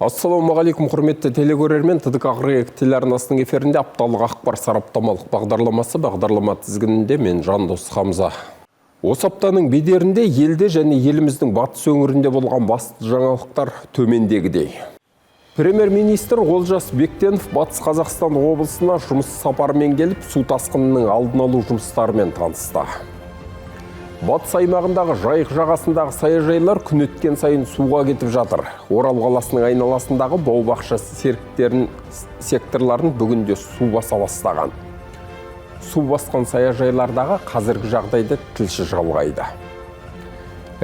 Ассалаумағалейкум, құрметті телекөрермен! ТДК 42 телеарнасының эфирінде апталық ақпар сараптамалық бағдарламасы. Бағдарлама тізгінінде мен, Жандос Хамза. Осы аптаның бедерінде елде және еліміздің батыс өңірінде болған басты жаңалықтар төмендегідей. Премьер-министр Олжас Бектенов Батыс Қазақстан облысына жұмыс сапарымен келіп, су тасқынының алдын алу жұмыстарымен танысты. Батыс аймағындағы Жайық жағасындағы саяжайлар күн өткен сайын суға кетіп жатыр. Орал қаласының айналасындағы бау-бақша серіктерін секторларын бүгінде су баса бастаған. Су басқан саяжайлардағы қазіргі жағдайды тілші жалғайды.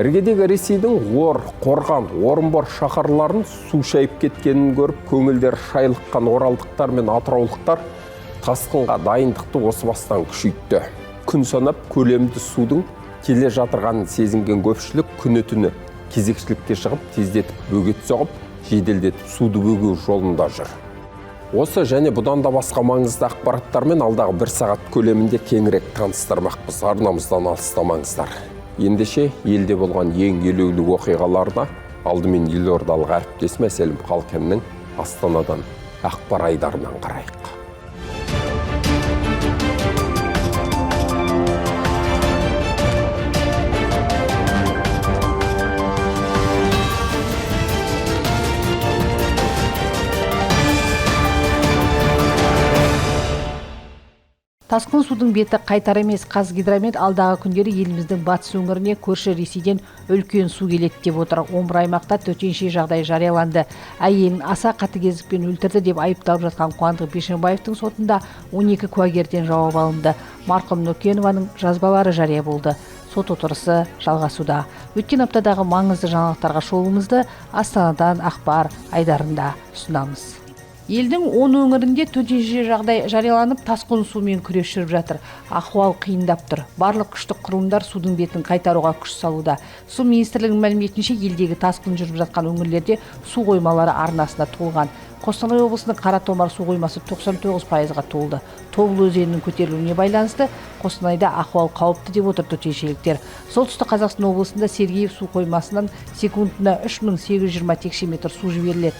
Іргедегі Ресейдің Ор, Қорған, Орынбор шаһарларын су шайып кеткенін көріп, көңілдері шайлыққан оралдықтар мен атыраулықтар тасқынға дайындықты осы бастан күшейтті. Күн санап көлемді судың келе жатырғанын сезінген көпшілік күні түні кезекшілікке шығып, тездетіп бөгет соғып, жеделдетіп суды бөгеу жолында жүр. Осы және бұдан да басқа маңызды ақпараттармен алдағы бір сағат көлемінде кеңірек таныстырмақпыз. Арнамыздан алыстамаңыздар. Ендеше, елде болған ең елеулі оқиғаларына алдымен елордалық әріптесім Әселім Қалкеннің Астанадан ақпар айдарынан қарайық. Тасқын судың беті қайтар емес. Қазгидромет алдағы күндері еліміздің батыс өңіріне көрші Ресейден үлкен су келеді деп отыр. 11 аймақта төтенше жағдай жарияланды. Әйелін аса қатыгездікпен өлтірді деп айыпталып жатқан Қуандық Бишімбаевтың сотында 12 куәгерден жауап алынды. Марқұм Нүркенованың жазбалары жария болды. Сот отырысы жалғасуда. Өткен аптадағы маңызды жаңалықтарға шолуымызды Астанадан ақпар айдарында ұсынамыз. Елдің 10 өңірінде төтенше жағдай жарияланып, тасқын сумен күрес жүріп жатыр. Ахуал қиындап тұр. Барлық күштік құрылымдар судың бетін қайтаруға күш салуда. Су министрлігінің мәліметінше, елдегі тасқын жүріп жатқан өңірлерде су қоймалары арнасына толған. Қостанай облысының Қаратомар су қоймасы 99%-ға толды. Тобыл өзенінің көтерілуіне байланысты Қостанайда ахуал қауіпті деп отыр төтеншеліктер. Солтүстік Қазақстан облысында Сергеев су қоймасынан секундына 3820 текше метр су жіберіледі.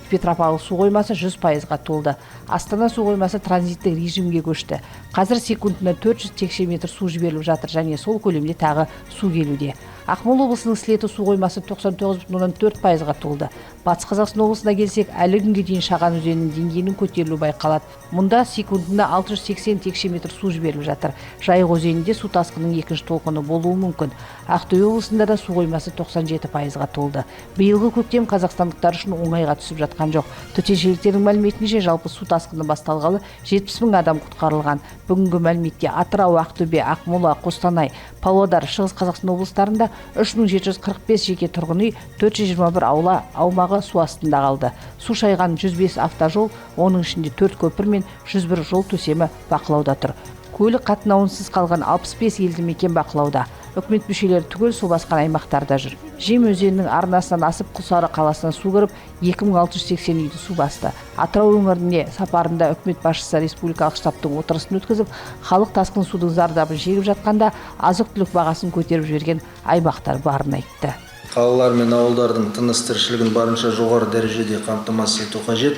Петропавл су қоймасы 100%-ға толды. Астана су қоймасы транзиттік режимге көшті. Қазір секундына 400 текше метр су жіберіліп жатыр және сол көлемде тағы су келуде. Ақмола облысының Сілеті су қоймасы 99,4%-ға толды. Батыс Қазақстан облысына келсек, әлі күнге дейін Шаған өзенінің деңгейінің көтерілуі байқалады. Мұнда секундына 680 текше метр су жіберіліп жатыр. Жайық өзенінде су тасқынының екінші толқыны болуы мүмкін. Ақтөбе облысында да су қоймасы 97%-ға толды. Биылғы көктем қазақстандықтар үшін оңайға түсіп жатқан жоқ. Төтеншеліктердің мәліметінше, жалпы су тасқыны басталғалы 70 мың адам құтқарылған. Бүгінгі мәліметте Атырау, Ақтөбе, Ақмола, Қостанай, Павлодар, Шығыс Қазақстан облыстарында 3745 жеке тұрғын үй, 421 аула аумағы су астында қалды. Су шайған 105 автожол, оның ішінде 4 көпір мен 101 жол төсемі бақылауда тұр. Көлік қатынауынсыз қалған 65 елді мекен бақылауда. Үкімет мүшелері түгел су басқан аймақтарда жүр. Жем өзенінің арнасынан асып, Құлсары қаласына су кіріп, 2680 үйді су басты. Атырау өңіріне сапарында үкімет басшысы республикалық штабтың отырысын өткізіп, халық тасқын судың зардабын шегіп жатқанда азық-түлік бағасын көтеріп жіберген аймақтар барын айтты. Қалалар мен ауылдардың тыныс тіршілігін барынша жоғары дәрежеде қамтамасыз ету қажет.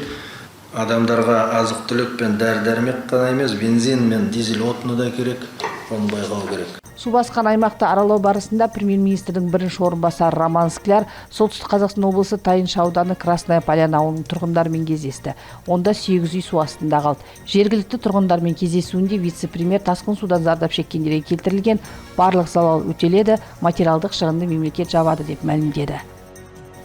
Адамдарға азық-түлік пен дәрі-дәрмек қана емес, бензин мен дизель отыны да керек, оны байқау керек. Су басқан аймақты аралау барысында премьер-министрдің бірінші орынбасары Роман Скляр Солтүстік Қазақстан облысы Тайынша ауданы Красная Поляна ауылының тұрғындарымен кездесті. Онда 8 үй су астында қалды. Жергілікті тұрғындармен кездесуінде вице-премьер тасқын судан зардап шеккендерге келтірілген барлық залал өтеледі, материалдық шығынды мемлекет жабады деп мәлімдеді.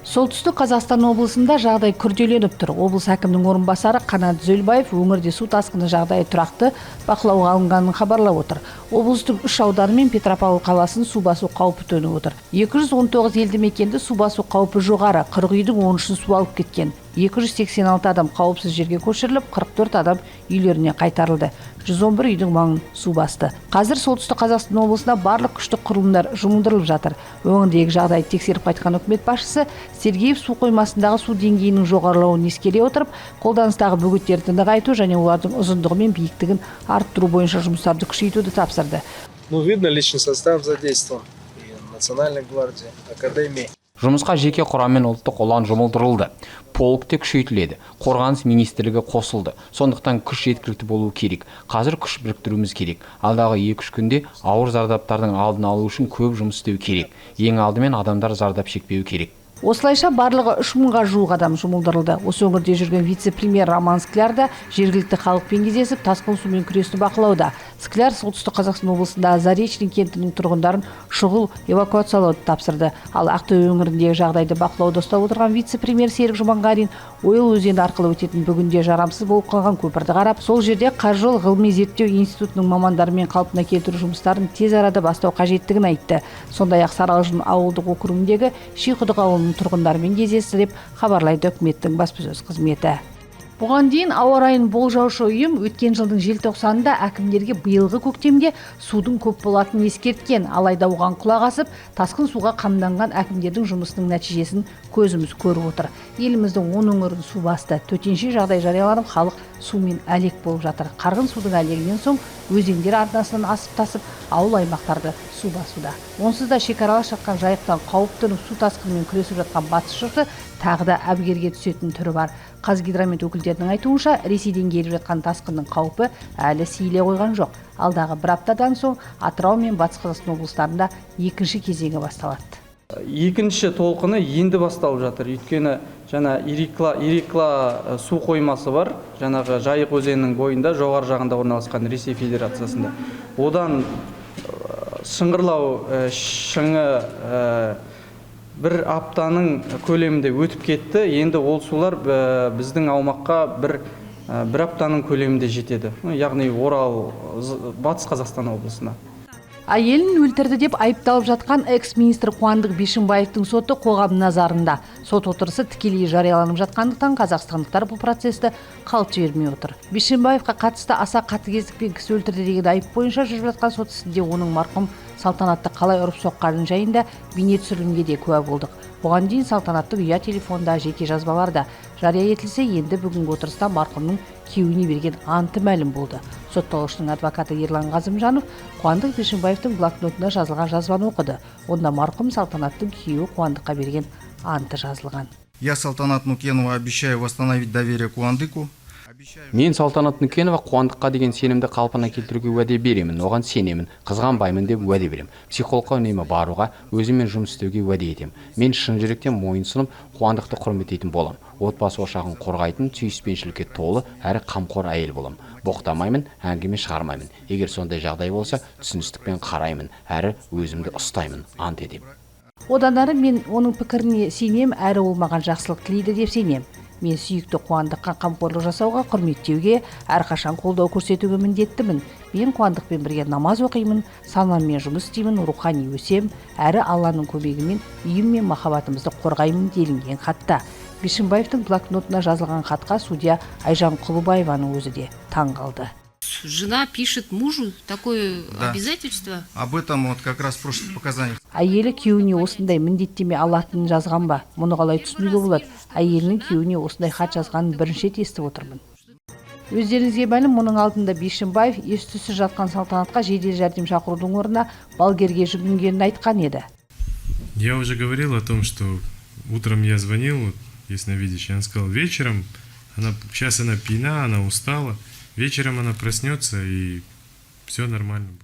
Солтүстік Қазақстан облысында жағдай күрделеніп тұр. Облыс әкімінің орынбасары Қанат Дүзелбаев өңірде су тасқыны жағдайы тұрақты бақылауға алынғанын хабарлап отыр. Облыстың үш ауданы мен Петропавл қаласын су басу қаупі төніп отыр. 219 елді мекенді су басу қаупі жоғары, 40 үйдің 13-ін су алып кеткен. 286 адам қауіпсіз жерге көшіріліп, 44 адам үйлеріне қайтарылды. 111 үйдің маңын су басты. Қазір Солтүстік Қазақстан облысына барлық күштік құрылымдар жұмылдырылып жатыр. Өңірдегі жағдайды тексеріп қайтқан үкімет басшысы Сергеев су қоймасындағы су деңгейінің жоғарылауын ескере отырып, қолданыстағы бөгеттерді нығайту және олардың ұзындығы мен биіктігін арттыру бойынша жұмыстарды күшейтуді тапсырды. Видно, личный состав задействован, и Национальной гвардии, Академии. Жұмысқа жеке құрам мен ұлттық ұлан жұмылдырылды. Полк те күшейтіледі. Қорғаныс министрлігі қосылды. Сондықтан күш жеткілікті болуы керек. Қазір күш біріктіруіміз керек. Алдағы 2-3 күнде ауыр зардаптардың алдын алу үшін көп жұмыс істеу керек. Ең алдымен адамдар зардап шекпеуі керек. Осылайша, барлығы 3000-ға жуық адам жұмылдырылды. Осы өңірде жүрген вице-премьер Роман Скляр да жергілікті халықпен кездесіп, тасқын сумен күресті бақылауда. Скляр Солтүстік Қазақстан облысында Заречный кентінің тұрғындарын шұғыл эвакуациялауды тапсырды. Ал Ақтөбе өңіріндегі жағдайды бақылауда ұстап отырған вице-премьер Серік Жұманғарин Ойыл өзені арқылы өтетін бүгінде жарамсыз болып қалған көпірді қарап, сол жерде Қазжол ғылыми зерттеу институтының мамандарымен қалпына келтіру жұмыстарын тез арада бастау қажеттігін айтты. Сондай-ақ Саралжын ауылдық округіндегі Шиқұдық ауылының тұрғындарымен кездесті, деп хабарлайды үкіметтің баспасөз қызметі. Бұған дейін ауа райын болжаушы ұйым өткен жылдың желтоқсанында әкімдерге биылғы көктемде судың көп болатынын ескерткен. Алайда оған құлақ асып, тасқын суға қамданған әкімдердің жұмысының нәтижесін көзіміз көріп отыр. Еліміздің 10 өңірін су басты. Төтенше жағдай жарияланып, халық сумен әлек болып жатыр. Қарғын судың әлегінен соң өзендер арнасынан асып тасып, ауыл аймақтарды су басуда. Онсыз да шекаралас жатқан Жайықтан қауіп төніп, су тасқынымен күресіп жатқан батыс жұрты тағы да әбігерге түсетін түрі бар. Қазгидромет өкілдерінің айтуынша, Ресейден келіп жатқан тасқынның қаупі әлі сейіле қойған жоқ. Алдағы бір аптадан соң Атырау мен Батыс Қазақстан облыстарында екінші кезеңі басталады. Екінші толқыны енді басталып жатыр. Өйткені жаңа Ирикла су қоймасы бар, жаңағы Жайық өзенінің бойында, жоғары жағында орналасқан, Ресей Федерациясында. Одан Шыңғырлау шыңы бір аптаның көлемінде өтіп кетті. Енді ол сулар біздің аумаққа бір аптаның көлемінде жетеді. Яғни Орал, Батыс Қазақстан облысына. Әйелін өлтірді деп айыпталып жатқан экс-министр Қуандық Бишімбаевтың соты қоғам назарында. Сот отырысы тікелей жарияланып жатқандықтан, қазақстандықтар бұл процесті қалт жібермей отыр. Бишімбаевқа қатысты аса қатыгездікпен кісі өлтірді деген айып бойынша жүріп жатқан сот ісінде оның марқұм Салтанатты қалай ұрып соққаны жайында бейне түсірілімге де куә болдық. Бұған дейін Салтанаттың ұя телефонда жеке жазбалар да жария етілсе, енді бүгінгі отырыста марқұмның күйеуіне берген анты мәлім болды. Сотталушының адвокаты Ерлан Ғазымжанов Қуандық Бишімбаевтың блокнотына жазылған жазбаны оқыды. Онда марқұм Салтанаттың күйеуі Қуандыққа берген анты жазылған. Я, Салтанат Нукенова, обещаю восстановить доверие Куандыку. Мен, Салтанат Нүкенова, Қуандыққа деген сенімді қалпына келтіруге уәде беремін. Оған сенемін, қызғанбаймын деп уәде беремін. Психологқа үнемі баруға, өзіммен жұмыс істеуге уәде етемін. Мен шын жүректен мойынсұнып, Қуандықты құрметтейтін боламын. Отбасы ошағын қорғайтын, сүйіспеншілікке толы әрі қамқор әйел боламын. Боқтамаймын, әңгіме шығармаймын. Егер сондай жағдай болса, түсіністікпен қараймын әрі өзімді ұстаймын. Ант етемін. Одан әрі мен оның пікіріне сенем, әрі ол маған жақсылық тілейді деп сенем. Мен сүйікті Қуандыққа қамқорлық жасауға, құрметтеуге, әрқашан қолдау көрсетуге міндеттімін. Мен Қуандықпен бірге намаз оқимын, санаммен жұмыс істеймін, рухани өсем, әрі Алланың көмегімен үйім мен махаббатымызды қорғаймын, делінген хатта. Бишімбаевтың блокнотына жазылған хатқа судья Айжан Құлыбаеваның өзі де таң қалды. Жена пишет мужу такое обязательство. Об этом вот как раз в прошлых показаниях. Әйелі күйеуіне осындай міндеттеме алатынын жазған ба? Мұны қалай түсінуге болады? Әйелінің күйеуіне осындай хат жазғанын бірінші рет естіп отырмын. Өздеріңізге мәлім, мұның алдында Бишімбаев ес түссіз жатқан Салтанатқа жедел жәрдем шақырудың орнына балгерге жүгінгенін айтқан еді. Я уже говорил о том, что утром я звонил, вот, ясновидящий, он сказал, вечером, она, сейчас она пьяна, она устала, вечером она проснется, и все нормально будет.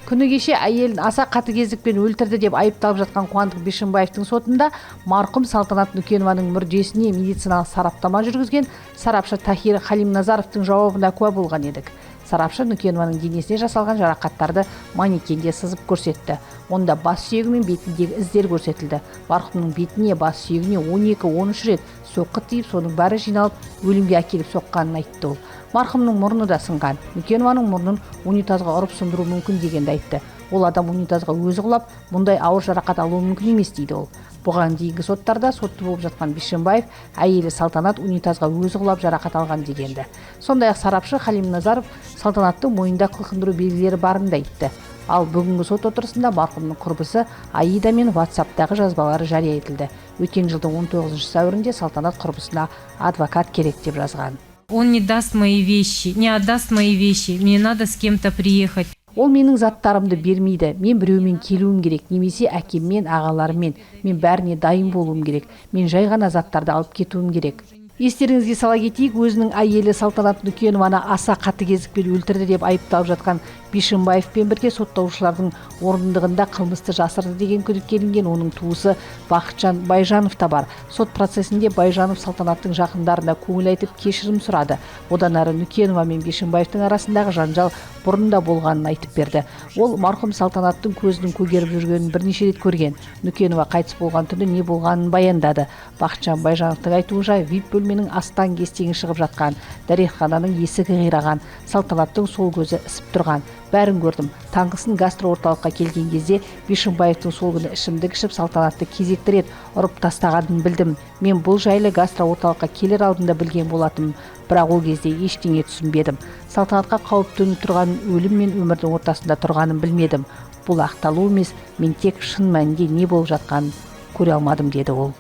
Күні кеше әйелін аса қатыгездікпен өлтірді деп айыпталып жатқан Қуандық Бишімбаевтың сотында марқұм Салтанат Нүкенованың мүрдесіне медициналық сараптама жүргізген сарапшы Тахир Халимназаровтың жауабына куә болған едік. Сарапшы Нүкенованың денесіне жасалған жарақаттарды манекенде сызып көрсетті. Онда бас сүйегі мен бетіндегі іздер көрсетілді. Марқұмның бетіне, бас сүйегіне 12-13 рет соққы тиіп, соның бәрі жиналып өлімге әкеліп соққанын айтты ол. Марқұмның мұрны да сынған. Нүкенованың мұрнын унитазға ұрып сындыру мүмкін дегенді айтты. Ол адам унитазға өзі құлап, мұндай ауыр жарақат алуы мүмкін емес, дейді ол. Бұған дейінгі соттарда сотты болып жатқан Бишімбаев әйелі Салтанат унитазға өзі құлап жарақат алған дегенді. Сондай-ақ сарапшы Халимназаров Салтанаттың мойнында қылқындыру белгілері барын да айтты. Ал бүгінгі сот отырысында марқұмның құрбысы Аида мен WhatsApp'тағы жазбалары жария етілді. Өткен жылдың 19 сәуірінде Салтанат құрбысына адвокат керек деп жазған. Он не даст мои вещи, не отдаст мои вещи. Мне надо с кем-то приехать. Ол менің заттарымды бермейді. Мен біреумен келуім керек, немесе әкеммен, ағаларыммен. Мен бәріне дайын болуым керек. Мен жай ғана заттарды алып кетуім керек. Естеріңізге сала кетейік, өзінің әйелі Салтанат Нүкенованы аса қатыгездікпен өлтірді деп айыпталып жатқан Бишімбаевпен бірге сотталушылардың орындығында қылмысты жасырды деген күдікке ілінген оның туысы Бақытжан Байжанов та бар. Сот процесінде Байжанов Салтанаттың жақындарына көңіл айтып кешірім сұрады. Одан ары Нүкенова мен Бишімбаевтың арасындағы жанжал бұрын да болғанын айтып берді. Ол марқұм Салтанаттың көзінің көгеріп жүргенін бірнеше рет көрген. Нүкенова қайтыс болған түні не болғанын баяндады. Бақытжан Байжановтың айтуынша, ВИП бөлменің астан-кестеңі шығып жатқан, дәретхананың есігі қираған, Салтанаттың сол көзі ісіп тұрған. Бәрін көрдім. Таңғысын гастро орталыққа келген кезде Бишімбаевтың сол күні ішімдік ішіп Салтанатты кезекті рет ұрып тастағанын білдім. Мен бұл жайлы гастро орталыққа келер алдында білген болатынмын, бірақ ол кезде ештеңе түсінбедім. Салтанатқа қауіп төніп тұрғанын, өлім мен өмірдің ортасында тұрғанын білмедім. Бұл ақталу емес, мен тек шын мәнінде не болып жатқанын көре алмадым, деді ол.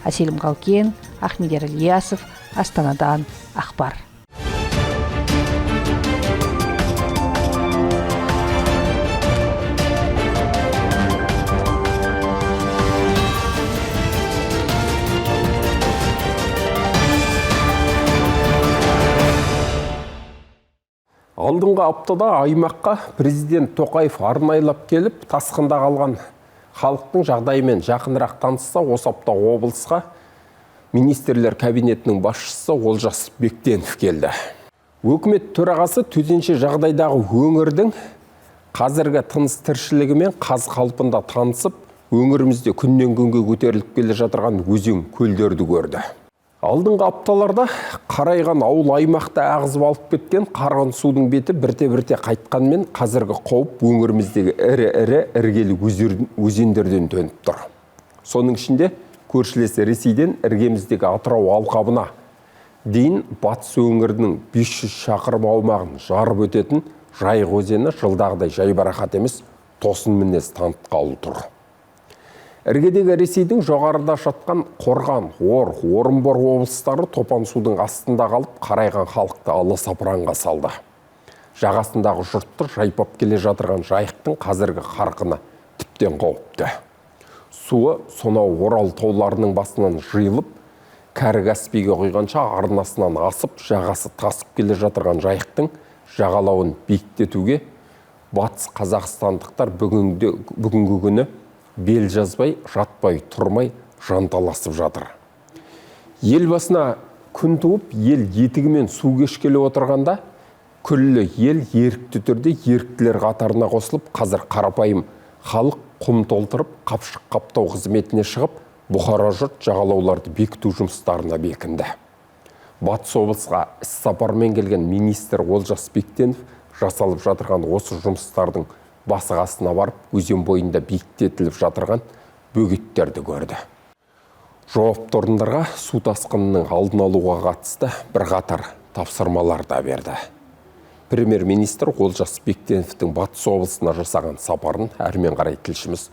Әселім Қалкен, Ахмедияр Ильясов, Астанадан ақпар. Алдыңғы аптада аймаққа президент Тоқаев арнайлап келіп, тасқында қалған халықтың жағдайымен жақынырақ танысса, осы апта облысқа министрлер кабинетінің басшысы Олжас Бектенов келді. Өкімет төрағасы төтенше жағдайдағы өңірдің қазіргі тыныс тіршілігімен қаз қалпында танысып, өңірімізде күннен күнге көтеріліп келе жатырған өзен көлдерді көрді. Алдыңғы апталарда қарайған ауыл аймақта ағызып алып кеткен қарғын судың беті бірте-бірте қайтқанмен қазіргі қауіп өңіріміздегі ірі-ірі іргелі өзендерден төніп тұр. Соның ішінде көршілес Ресейден іргеміздегі Атырау алқабына дейін батыс өңірінің 500 шақырым аумағын жарып өтетін Жайық өзені жылдағыдай жайбарақат емес, тосын мінез танытқалы тұр. Іргедегі Ресейдің жоғарыда жатқан Қорған, Ор, Орынбор облыстары топан судың астында қалып, қарайған халықты аласапыранға салды. Жағасындағы жұртты жайпап келе жатырған Жайықтың қазіргі қарқыны тіптен қауіпті. Суы сонау Орал тауларының басынан жиылып, кәрі Каспийге құйғанша арнасынан асып, жағасы тасып келе жатырған Жайықтың жағалауын биіктетуге батыс қазақстандықтар бүгінгі күні бел жазбай, жатпай, тұрмай жанталасып жатыр. Ел басына күн туып, ел етігімен су кешкелі отырғанда, күллі ел ерікті түрде еріктілер қатарына қосылып, қазір қарапайым халық құм толтырып, қапшық қаптау қызметіне шығып, бұқара жұрт жағалауларды бекіту жұмыстарына бекінді. Батыс облысқа іс-сапармен келген министр Олжас Бектенов жасалып жатырған осы жұмыстардың басы қасына барып, өзен бойында биіктетіліп жатырған бөгеттерді көрді. Жауапты орындарға су тасқынының алдын алуға қатысты бірқатар тапсырмалар да берді. Премьер-министр Олжас Бектеновтің батыс облысына жасаған сапарын әрмен қарай тілшіміз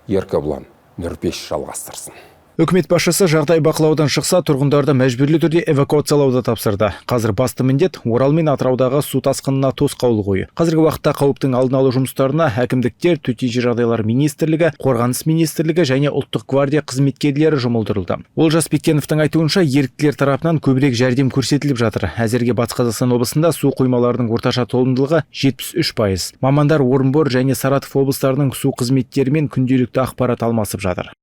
Еркебұлан Нұрпеш жалғастырсын. Үкімет басшысы жағдай бақылаудан шықса, тұрғындарды мәжбүрлі түрде эвакуациялауды тапсырды. Қазір басты міндет Орал мен Атыраудағы су тасқынына тосқауыл қою. Қазіргі уақытта қауіптің алдын алу жұмыстарына әкімдіктер, төтенше жағдайлар министрлігі, қорғаныс министрлігі және ұлттық гвардия қызметкерлері жұмылдырылды. Олжас Бектеновтің айтуынша, еріктілер тарапынан көбірек жәрдем көрсетіліп жатыр. Әзірге Батыс Қазақстан облысында су қоймаларының орташа толымдылығы 73%. Мамандар Орынбор және Саратов облыстарының су қызметтерімен күнделікті ақпарат алмасып жатыр.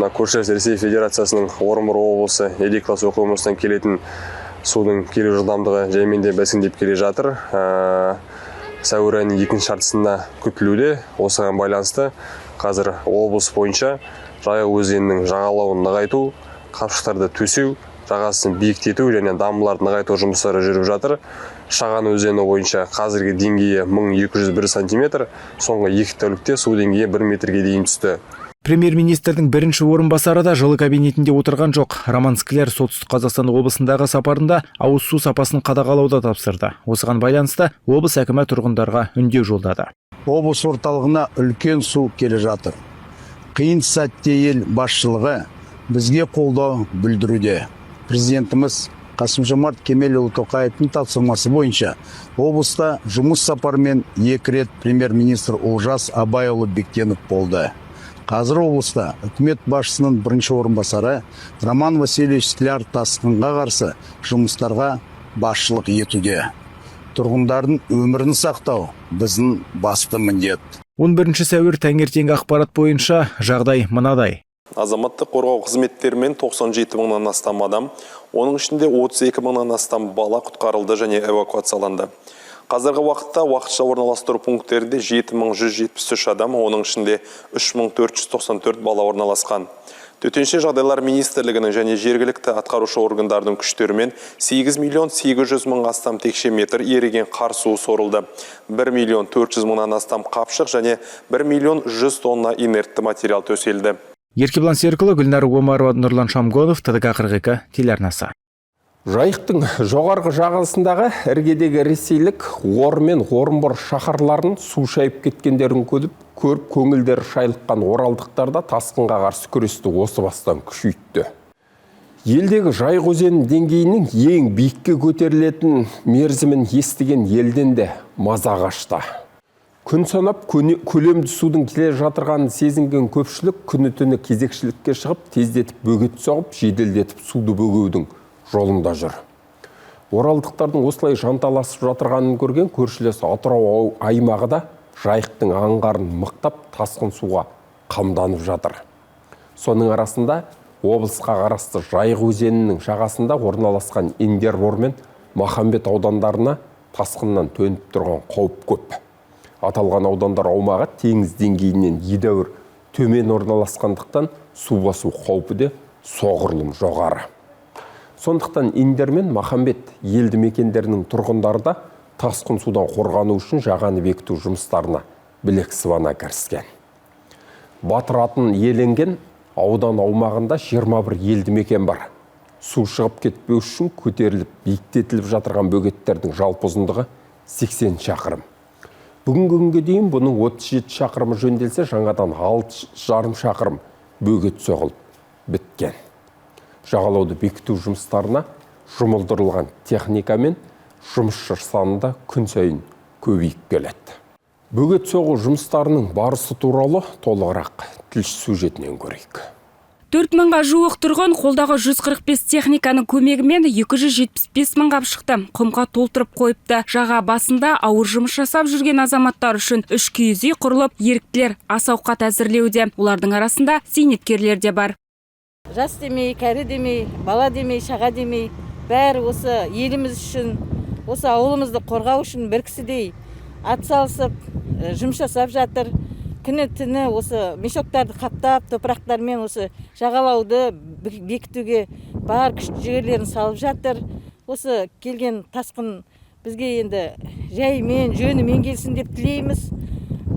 Көршілес Ресей Федерациясының Орынбор облысы Едиклас оқу орнынан келетін судың келу жылдамдығы жаймен де бәсеңдеп келе жатыр. Сәуір айының екінші жартысында күтілуде. Осыған байланысты қазір облыс бойынша Жайық өзенінің жағалауын нығайту, қапшықтарды төсеу, жағасын биіктету және дамбаларды нығайту жұмыстары жүріп жатыр. Шаған өзені бойынша қазіргі деңгейі 1201 сантиметр, соңғы 2 тәулікте су деңгейі 1 метрге дейін түсті. Премьер-министрдің бірінші орынбасары да жылы кабинетінде отырған жоқ. Роман Скляр Солтүстік Қазақстан облысындағы сапарында ауыз су сапасын қадағалауды тапсырды. Осыған байланысты облыс әкімі тұрғындарға үндеу жолдады. Облыс орталығына үлкен су келе жатыр. Қиын сәтте ел басшылығы бізге қолдау білдіруде. Президентіміз Қасым-Жомарт Кемелұлы Тоқаевтың тапсырмасы бойынша облыста жұмыс сапарымен 2 рет премьер-министр Олжас Абайұлы Бектенов болды. Қазір облыста үкімет басшысының бірінші орынбасары Роман Васильевич Скляр тасқынға қарсы жұмыстарға басшылық етуде. Тұрғындардың өмірін сақтау біздің басты міндет. 11 сәуір таңертеңгі ақпарат бойынша жағдай мынадай. Азаматтық қорғау қызметтерімен 97 мыңнан астам адам, оның ішінде 32 мыңнан астам бала құтқарылды және эвакуацияланды. Қазіргі уақытта уақытша орналастыру пункттерінде 7173 адам, оның ішінде 3494 бала орналасқан. Төтенше жағдайлар министрлігінің және жергілікті атқарушы органдардың күштерімен 8 миллион 800 мың астам текше метр еріген қар суы сорылды. 1 миллион 400 мыңнан астам қапшық және 1 миллион 100 тонна инертті материал төселді. Еркебұлан Серікұлы, Гүлнар Омарова, Нұрлан Шамгонов, ТДК 42 телеарнасы. Жайықтың жоғарғы жағасындағы іргедегі ресейлік Ор мен Орынбор шаһарларын су шайып кеткендерін көріп көңілдері шайлыққан оралдықтар да тасқынға қарсы күресті осы бастан күшейтті. Елдегі Жайық өзенінің деңгейінің ең биікке көтерілетін мерзімін естіген елден де маза қашты. Күн санап көлемді судың келе жатырғанын сезінген көпшілік күні-түні кезекшілікке шығып, тездетіп бөгет соғып, жеделдетіп суды бөгеудің жолында жүр. Оралдықтардың осылай жанталасып жатырғанын көрген көршілес Атырау аймағы да Жайықтың аңғарын мықтап тасқын суға қамданып жатыр. Соның арасында облысқа қарасты Жайық өзенінің жағасында орналасқан Индербор мен Махамбет аудандарына тасқыннан төніп тұрған қауіп көп. Аталған аудандар аумағы теңіз деңгейінен едәуір төмен орналасқандықтан су басу қаупі де соғұрлым жоғары. Сондықтан Индер мен Махамбет елді мекендерінің тұрғындары да тасқын судан қорғану үшін жағаны бекіту жұмыстарына білек сыбана кіріскен. Батыр атын иеленген аудан аумағында 21 елді мекен бар. Су шығып кетпеу үшін көтеріліп биіктетіліп жатырған бөгеттердің жалпы ұзындығы 80 шақырым. Бүгінгі күнге дейін бұның 37 шақырымы жөнделсе, жаңадан 6,5 шақырым бөгет соғылып біткен. Жағалауды бекіту жұмыстарына жұмылдырылған техника мен жұмысшы саны да күн сайын көбейіп келеді. Бөгет соғу жұмыстарының барысы туралы толығырақ тілші сюжетінен көрейік. 4 мыңға жуық тұрғын қолдағы 145 техниканың көмегімен 275 мың қапшықты құмға толтырып қойыпты. Жаға басында ауыр жұмыс жасап жүрген азаматтар үшін 3 киіз үй құрылып, еріктілер ас ауқат әзірлеуде. Олардың арасында зейнеткерлер де бар. Жас демей, кәрі демей, бала демей, шаға демей, бәрі осы еліміз үшін, осы ауылымызды қорғау үшін бір кісідей атсалысып, жұмыс жасап жатыр. Күні түні осы мешоктарды қаптап, топырақтармен осы жағалауды бекітуге бар күш жігерлерін салып жатыр. Осы келген тасқын бізге енді жаймен, жөнімен келсін деп тілейміз.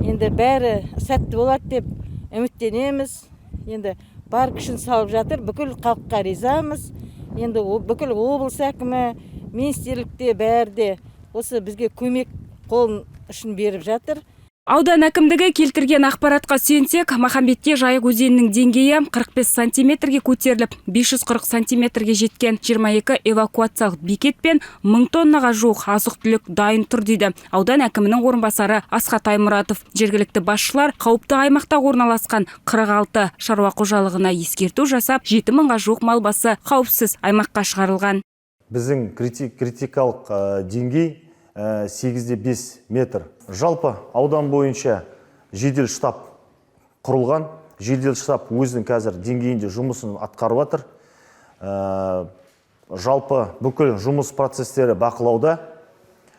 Енді бәрі сәтті болады деп үміттенеміз. Енді бар күшін салып жатыр, бүкіл халыққа ризамыз. Енді бүкіл облыс әкімі, министрлікте бәрі де осы бізге көмек қолын ұшын беріп жатыр. Аудан әкімдігі келтірген ақпаратқа сүйенсек, Махамбетте Жайық өзенінің деңгейі 45 сантиметрге көтеріліп, 540 сантиметрге жеткен. 22 эвакуациялық бекет пен 1000 тоннаға жуық азық-түлік дайын тұр дейді аудан әкімінің орынбасары Асхат Аймұратов. Жергілікті басшылар қауіпті аймақта орналасқан 46 шаруа қожалығына ескерту жасап, 7 мыңға жуық мал басы қауіпсіз аймаққа шығарылған. Біздің критикалық деңгей 8,5 метр. Жалпы аудан бойынша жедел штаб құрылған. Жедел штаб өзінің қазір деңгейінде жұмысын атқарып жатыр. Жалпы бүкіл жұмыс процестері бақылауда.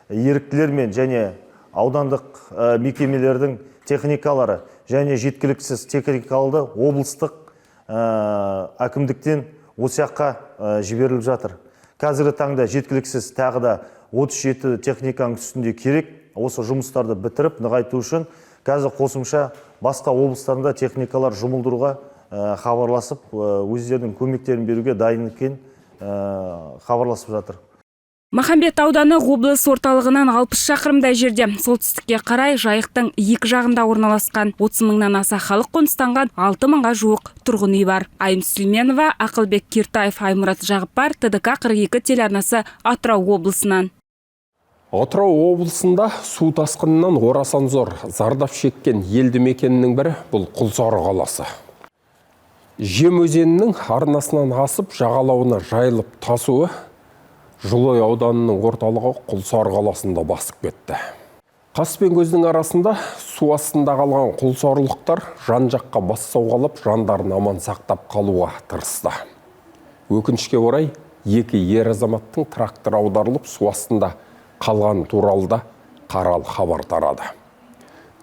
Еріктілер мен және аудандық мекемелердің техникалары және жеткіліксіз техникаларды облыстық әкімдіктен осы жаққа жіберіліп жатыр. Қазіргі таңда жеткіліксіз тағы да 37 техниканың үстінде керек. Осы жұмыстарды бітіріп, нығайту үшін қазір қосымша басқа облыстарында техникалар жұмылдыруға хабарласып, өздерінің көмектерін беруге дайын екенін хабарласып жатыр. Махамбет ауданы облыс орталығынан 60 шақырымдай жерде, солтүстікке қарай Жайықтың екі жағында орналасқан. 30 мыңнан аса халық қоныстанған, 6 мыңға жуық тұрғын үй бар. Айым Сүлейменова, Ақылбек Киртаев, Аймұрат Жағыппар, ТДК 42 телеарнасы, Атырау облысынан. Атырау облысында су тасқынынан орасан зор зардап шеккен елді мекеннің бірі бұл Құлсары қаласы. Жем өзенінің арнасынан асып, жағалауына жайылып тасуы Жылой ауданының орталығы Құлсары қаласында басып кетті. Қас пен көздің арасында су астында қалған құлсарылықтар жан-жаққа бас сауғалап, жандарын аман сақтап қалуға тырысты. Өкінішке орай, екі ер азаматтың трактор аударылып су астында қалған туралы да қаралы хабар тарады.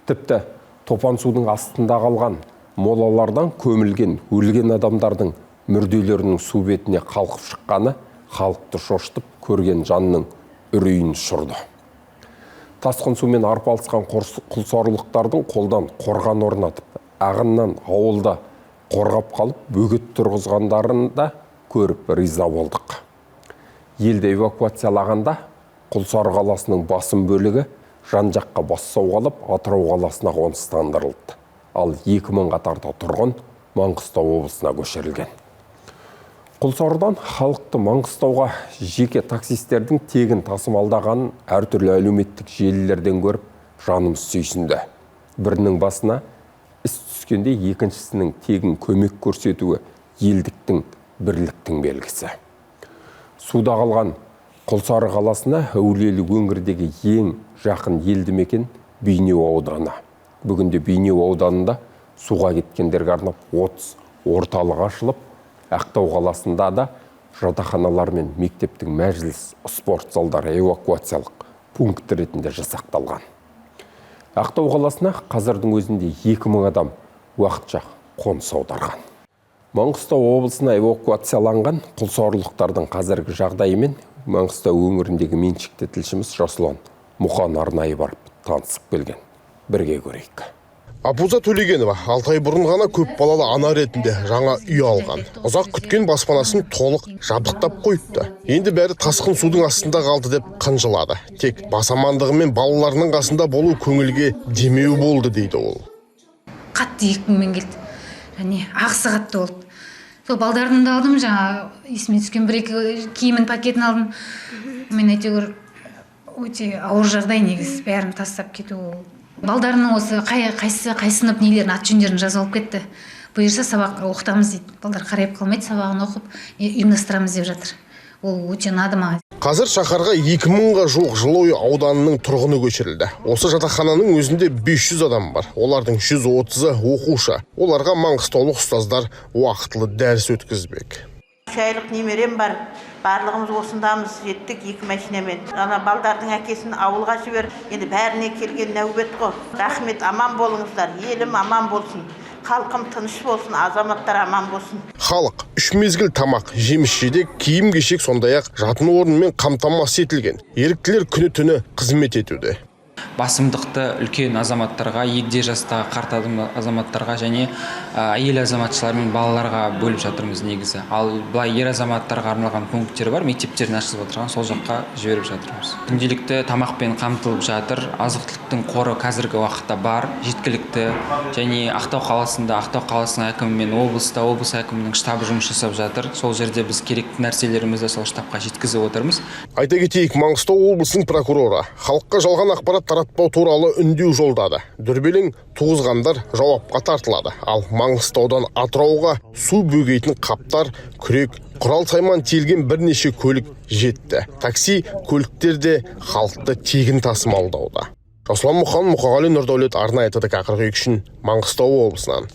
Тіпті топан судың астында қалған молалардан көмілген, өлген адамдардың мүрделерінің су бетіне қалқып шыққаны халықты шошытып, көрген жанның үрейін ұшырды. Тасқын сумен арпалысқан құлсарылықтардың қолдан қорған орнатып, ағыннан ауылда қорғап қалып, бөгет тұрғызғандарын да көріп риза болдық. Елді эвакуациялағанда Құлсары қаласының басым бөлігі жан-жаққа бас сауғалап, Атырау қаласына қоныстандырылды. Ал 2000-ға тарта тұрғын Маңғыстау облысына көшірілген. Құлсарыдан халықты Маңғыстауға жеке таксистердің тегін тасымалдағанын әртүрлі әлеуметтік желілерден көріп, жанымыз сүйсінді. Бірінің басына іс түскенде екіншісінің тегін көмек көрсетуі елдіктің, бірліктің белгісі. Суда қалған Құлсары қаласына әулиелі өңірдегі ең жақын елді мекен Бейнеу ауданы. Бүгінде Бейнеу ауданында суға кеткендерге арнап 30 орталық ашылып, Ақтау қаласында да жатақханалар мен мектептің мәжіліс, спорт залдары эвакуациялық пункт ретінде жасақталған. Ақтау қаласына қазірдің өзінде 2000 адам уақытша қоныс аударған. Маңғыстау облысына эвакуацияланған құлсарылықтардың қазіргі жағдайымен Маңғыстау өңіріндегі меншікті тілшіміз Жасұлан Мұқан арнайы барып танысып келген. Бірге көрейік. Апуза Төлегенова 6 ай бұрын ғана көп балалы ана ретінде жаңа үй алған. Ұзақ күткен баспанасын толық жабдықтап қойыпты. Енді бәрі тасқын судың астында қалды деп қынжылады. Тек бас амандығы мен балаларының қасында болу көңілге демеу болды дейді ол. Қатты екпінмен келді. Және ағысы қатты болды. Сол балдарымды алдым, жаңа есіме түскен бір екі киімін пакетін алдым. Мен әйтеуір өте ауыр жағдай негізі, бәрін тастап кету. Балдарының осы қайсы қай сынып нелерін, ат жөндерін жазып алып кетті. Бұйырса сабақ оқытамыз дейді. Балдар қарайып қалмайды, сабағын оқып ұйымдастырамыз деп жатыр. Ол өте ұнады маған. Қазір шаһарға 2000-ға жуық Жылой ауданының тұрғыны көшірілді. Осы жатақхананың өзінде 500 адам бар. Олардың 130-ы оқушы. Оларға маңғыстаулық ұстаздар уақытылы дәріс өткізбек. 3 айлық немерем бар. Барлығымыз осындамыз, жеттік 2 машинамен. Ана балдардың әкесін ауылға жібер. Енді бәріне келген нәубет қой. Рахмет, аман болыңыздар. Елім аман болсын. Халқым тыныш болсын, азаматтар аман болсын. Халық 3 мезгіл тамақ, жеміс жидек, киім кешек, сондай-ақ жатын орынмен қамтамасыз етілген. Еріктілер күні-түні қызмет етуде. Басымдықты үлкен азаматтарға, егде жастағы қарт азаматтарға және әйел азаматшалар мен балаларға бөліп жатырмыз негізі. Ал былай ер азаматтарға арналған пункттер бар, мектептерін ашылып отырған, сол жаққа жіберіп жатырмыз. Күнделікті тамақпен қамтылып жатыр, азық-түліктің қоры қазіргі уақытта бар, жеткілікті. Және Ақтау қаласында, Ақтау қаласының әкімі мен облыста, облыс әкімінің штабы жұмыс жасап жатыр. Сол жерде біз керекті нәрселерімізді сол штабқа жеткізіп отырмыз. Айта кетейік, Маңғыстау облысының прокуроры халыққа жалған ақпарат таратпау туралы үндеу жолдады. Дүрбелең туғызғандар жауапқа тартылады. Ал Маңғыстаудан Атырауға су бөгейтін қаптар, күрек, құрал сайман тиелген бірнеше көлік жетті. Такси көліктер де халықты тегін тасымалдауда. Жасұлан Мұқан, Мұқағали Нұрдәулет, арнайы ТДК 42 үшін Маңғыстау облысынан.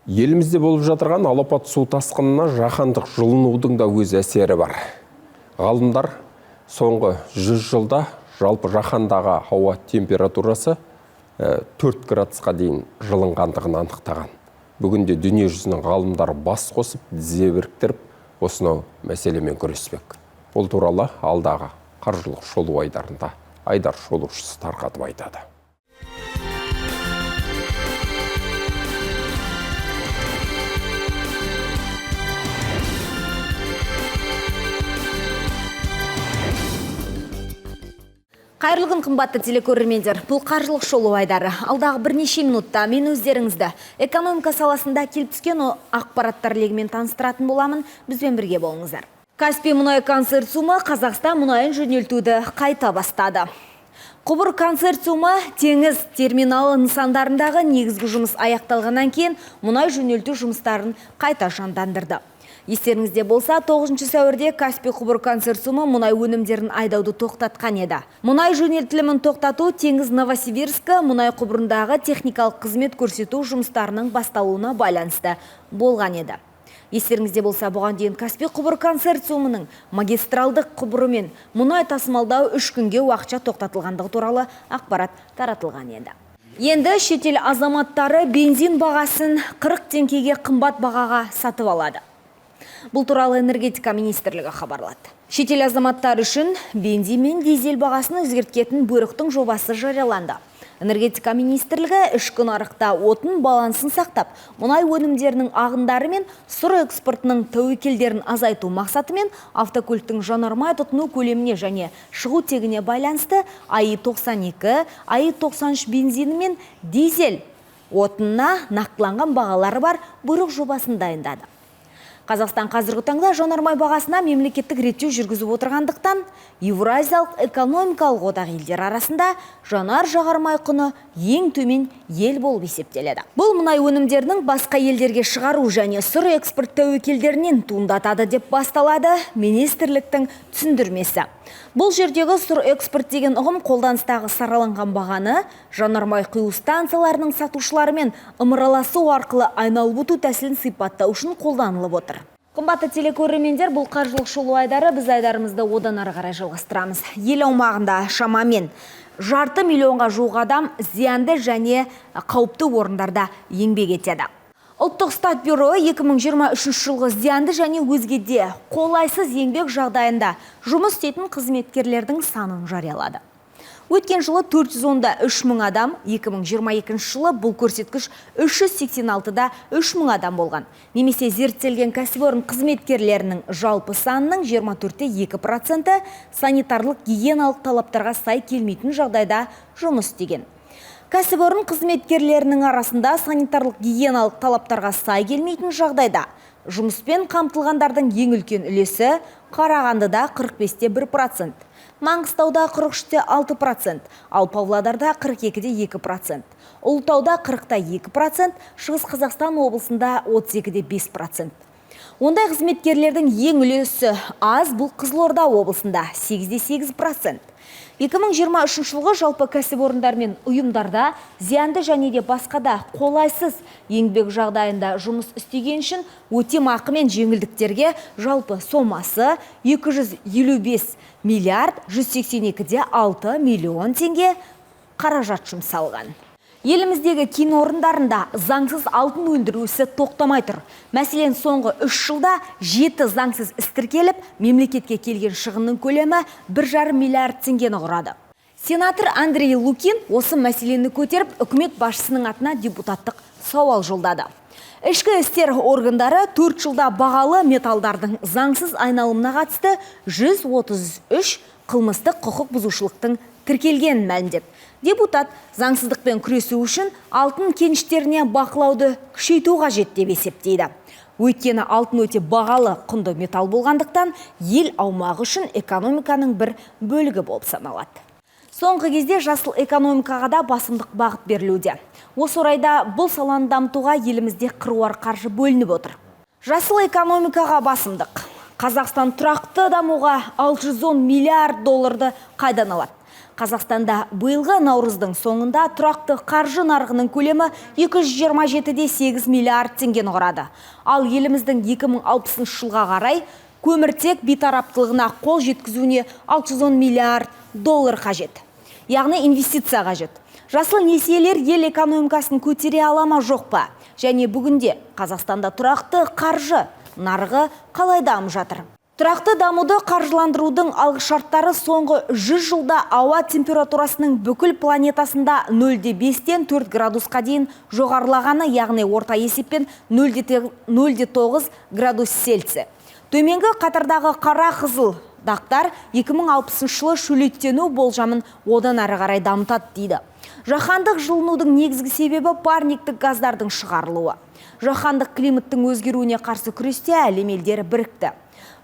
Елімізде болып жатырған алапат су тасқынына жаһандық жылынудың да өз әсері бар. Ғалымдар соңғы 100 жылда жалпы жаһандағы ауа температурасы 4 градусқа дейін жылынғандығын анықтаған. Бүгінде дүние жүзінің ғалымдары бас қосып, тізе біріктіріп, осынау мәселемен күреспек. Ол туралы алдағы қаржылық шолу айдарында айдар шолушысы тарқатып айтады. Қайырлы күн, қымбатты телекөрермендер. Бұл қаржылық шолу айдары. Алдағы бірнеше минутта мен өздеріңізді экономика саласында келіп түскен ақпараттар легімен таныстыратын боламын. Бізбен бірге болыңыздар. Каспий мұнай консорциумы Қазақстан мұнайын жөнелтуді қайта бастады. Құбыр консорциумы теңіз терминалы нысандарындағы негізгі жұмыс аяқталғаннан кейін мұнай жөнелту жұмыстарын қайта жандандырды. Естеріңізде болса, 9 сәуірде Каспий құбыр консорциумы мұнай өнімдерін айдауды тоқтатқан еді. Мұнай жөнелтілімін тоқтату Теңіз Новосибирскі мұнай құбырындағы техникалық қызмет көрсету жұмыстарының басталуына байланысты болған еді. Естеріңізде болса, бұған дейін Каспий құбыр консорциумының магистралдық құбырымен мұнай тасымалдау 3 күнге уақытша тоқтатылғандығы туралы ақпарат таратылған еді. Енді шетел азаматтары бензин бағасын 40 теңгеге қымбат бағаға сатып алады. Бұл туралы энергетика министрлігі хабарлады. Шетел азаматтары үшін бензин мен дизель бағасын өзгертетін бұйрықтың жобасы жарияланды. Энергетика министрлігі ішкі нарықта отын балансын сақтап, мұнай өнімдерінің ағындары мен сұр экспортының тәуекелдерін азайту мақсатымен автокөліктің жанармай тұтыну көлеміне және шығу тегіне байланысты АИ-92, АИ-93 бензині мен дизель отынына нақтыланған бағалары бар бұйрық жобасын дайындады. Қазақстан қазіргі таңда жанармай бағасына мемлекеттік реттеу жүргізіп отырғандықтан, Еуразиялық экономикалық одақ елдері арасында жанар-жағармай құны ең төмен ел болып есептеледі. Бұл мұнай өнімдерінің басқа елдерге шығару және сұр экспорт тәуекелдерінен туындатады деп басталады министрліктің түсіндірмесі. Бұл жердегі сұр экспорт деген ұғым қолданыстағы сараланған бағаны жанармай құю станцияларының сатушыларымен ымыраласу арқылы айналып өту тәсілін сипаттау үшін қолданылып отыр. Қымбатты телекөрермендер, бұл қаржылық шолу айдары. Біз айдарымызды одан ары қарай жалғастырамыз. Ел аумағында шамамен 0,5 миллионға жуық адам зиянды және қауіпті орындарда еңбек етеді. Ұлттық стат бюро 2023 жылғы зиянды және өзгеде қолайсыз еңбек жағдайында жұмыс істейтін қызметкерлердің санын жариялады. Өткен жылы 413 мың адам, 2022 жылы бұл көрсеткіш 386,3 мың адам болған. Немесе зерттелген кәсіпорын қызметкерлерінің жалпы санының 24,2% санитарлық гигиеналық талаптарға сай келмейтін жағдайда жұмыс істеген. Кәсіпорын қызметкерлерінің арасында санитарлық гигиеналық талаптарға сай келмейтін жағдайда жұмыспен қамтылғандардың ең үлкен үлесі Қарағандыда 45,1%, Маңғыстауда 43,6%, ал Павлодарда 42,2%, Ұлытауда 40,2%, Шығыс Қазақстан облысында 32,5%. Ондай қызметкерлердің ең үлесі аз, бұл Қызылорда облысында 8,8%. 2023 жылғы жалпы кәсіпорындар мен ұйымдарда зиянды және де басқа да қолайсыз еңбек жағдайында жұмыс істеген үшін өтемақы мен жеңілдіктерге жалпы сомасы 255 миллиард 182,6 миллион теңге қаражат жұмсалған. Еліміздегі кен орындарында заңсыз алтын өндіру ісі тоқтамай тұр. Мәселен, соңғы 3 жылда 7 заңсыз іс тіркеліп, мемлекетке келген шығынның көлемі 1,5 миллиард теңгені құрады. Сенатор Андрей Лукин осы мәселені көтеріп, үкімет басшысының атына депутаттық сауал жолдады. Ішкі істер органдары 4 жылда бағалы металдардың заңсыз айналымына қатысты 133 қылмыстық құқық бұзушылықтың тіркелгенін мәлімдеді. Депутат заңсыздықпен күресу үшін алтын кеніштеріне бақылауды күшейту қажет деп есептейді. Өйткені алтын өте бағалы құнды металл болғандықтан ел аумағы үшін экономиканың бір бөлігі болып саналады. Соңғы кезде жасыл экономикаға да басымдық бағыт берілуде. Осы орайда бұл саланы дамытуға елімізде қыруар қаржы бөлініп отыр. Жасыл экономикаға басымдық. Қазақстан тұрақты дамуға 610 миллиард долларды қайдан алады? Қазақстанда биылғы наурыздың соңында тұрақты қаржы нарығының көлемі 227,8 миллиард теңгені құрады. Ал еліміздің 2060 жылға қарай көміртек бейтараптылығына қол жеткізуіне 610 миллиард доллар қажет. Яғни инвестиция қажет. Жасыл несиелер ел экономикасын көтере ала ма, жоқ па? Және бүгінде Қазақстанда тұрақты қаржы нарығы қалай дамып жатыр? Тұрақты дамуды қаржыландырудың алғышарттары соңғы 100 жылда ауа температурасының бүкіл планетасында 0,5-тен 4 градусқа дейін жоғарылағаны, яғни орта есеппен 0,9 градус Цельсия. Төменгі қатардағы қара қызыл Одақтар 2060 жылы шөлейттену болжамын одан ары қарай дамытады дейді. Жаһандық жылынудың негізгі себебі парниктік газдардың шығарылуы. Жаһандық климаттың өзгеруіне қарсы күресте әлем елдері бірікті.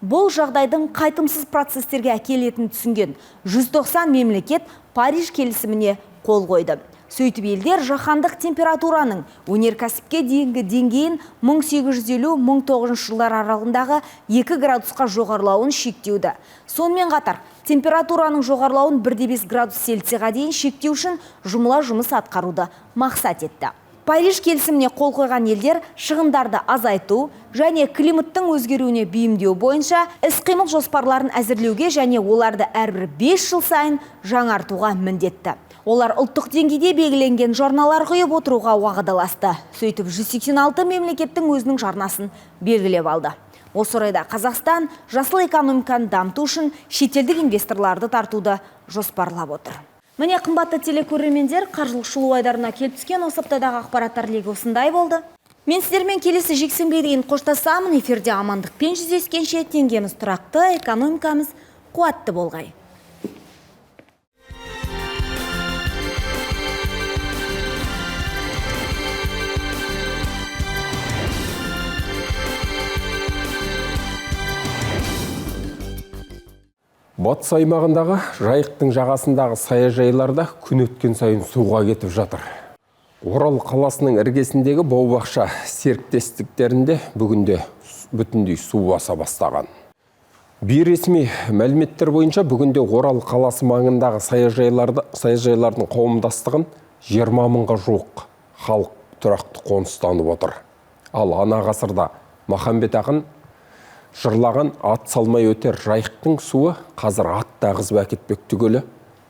Бұл жағдайдың қайтымсыз процестерге әкелетінін түсінген 190 мемлекет Париж келісіміне қол қойды. Сөйтіп елдер жаһандық температураның өнеркәсіпке дейінгі деңгейін 1850-1900 жылдар аралығындағы 2 градусқа жоғарылауын шектеуді. Сонымен қатар, температураның жоғарылауын 1,5 градус Цельсийға дейін шектеу үшін жұмыла жұмыс атқаруды мақсат етті. Париж келісіміне қол қойған елдер шығындарды азайту және климаттың өзгеруіне бейімдеу бойынша іс-қимыл жоспарларын әзірлеуге және оларды әрбір 5 жыл сайын жаңартуға міндетті. Олар ұлттық деңгейде белгіленген жарналар құйып отыруға уағдаласты. Сөйтіп 186 мемлекеттің өзінің жарнасын белгілеп алды. Осы орайда Қазақстан жасыл экономиканы дамыту үшін шетелдік инвесторларды тартуды жоспарлап отыр. Міне, қымбатты телекөрермендер, қаржылық шолу айдарына келіп түскен осы аптадағы ақпараттар легі осындай болды. Мен сіздермен келесі жексенбіге дейін қоштасамын. Эфирде амандықпен жүздескенше теңгеміз тұрақты, экономикамыз қуатты болғай. Батыс аймағындағы Жайықтың жағасындағы саяжайларда күн өткен сайын суға кетіп жатыр. Орал қаласының іргесіндегі бау-бақша серіктестіктерінде бүгінде бүтіндей су баса бастаған. Бейресми мәліметтер бойынша бүгінде Орал қаласы маңындағы саяжайлардың қауымдастығын 20 мыңға жуық халық тұрақты қоныстанып отыр. Ал ана ғасырда Махамбет ақын жырлаған ат салмай өтер Жайықтың суы қазір ат тағызып әкетпек түгілі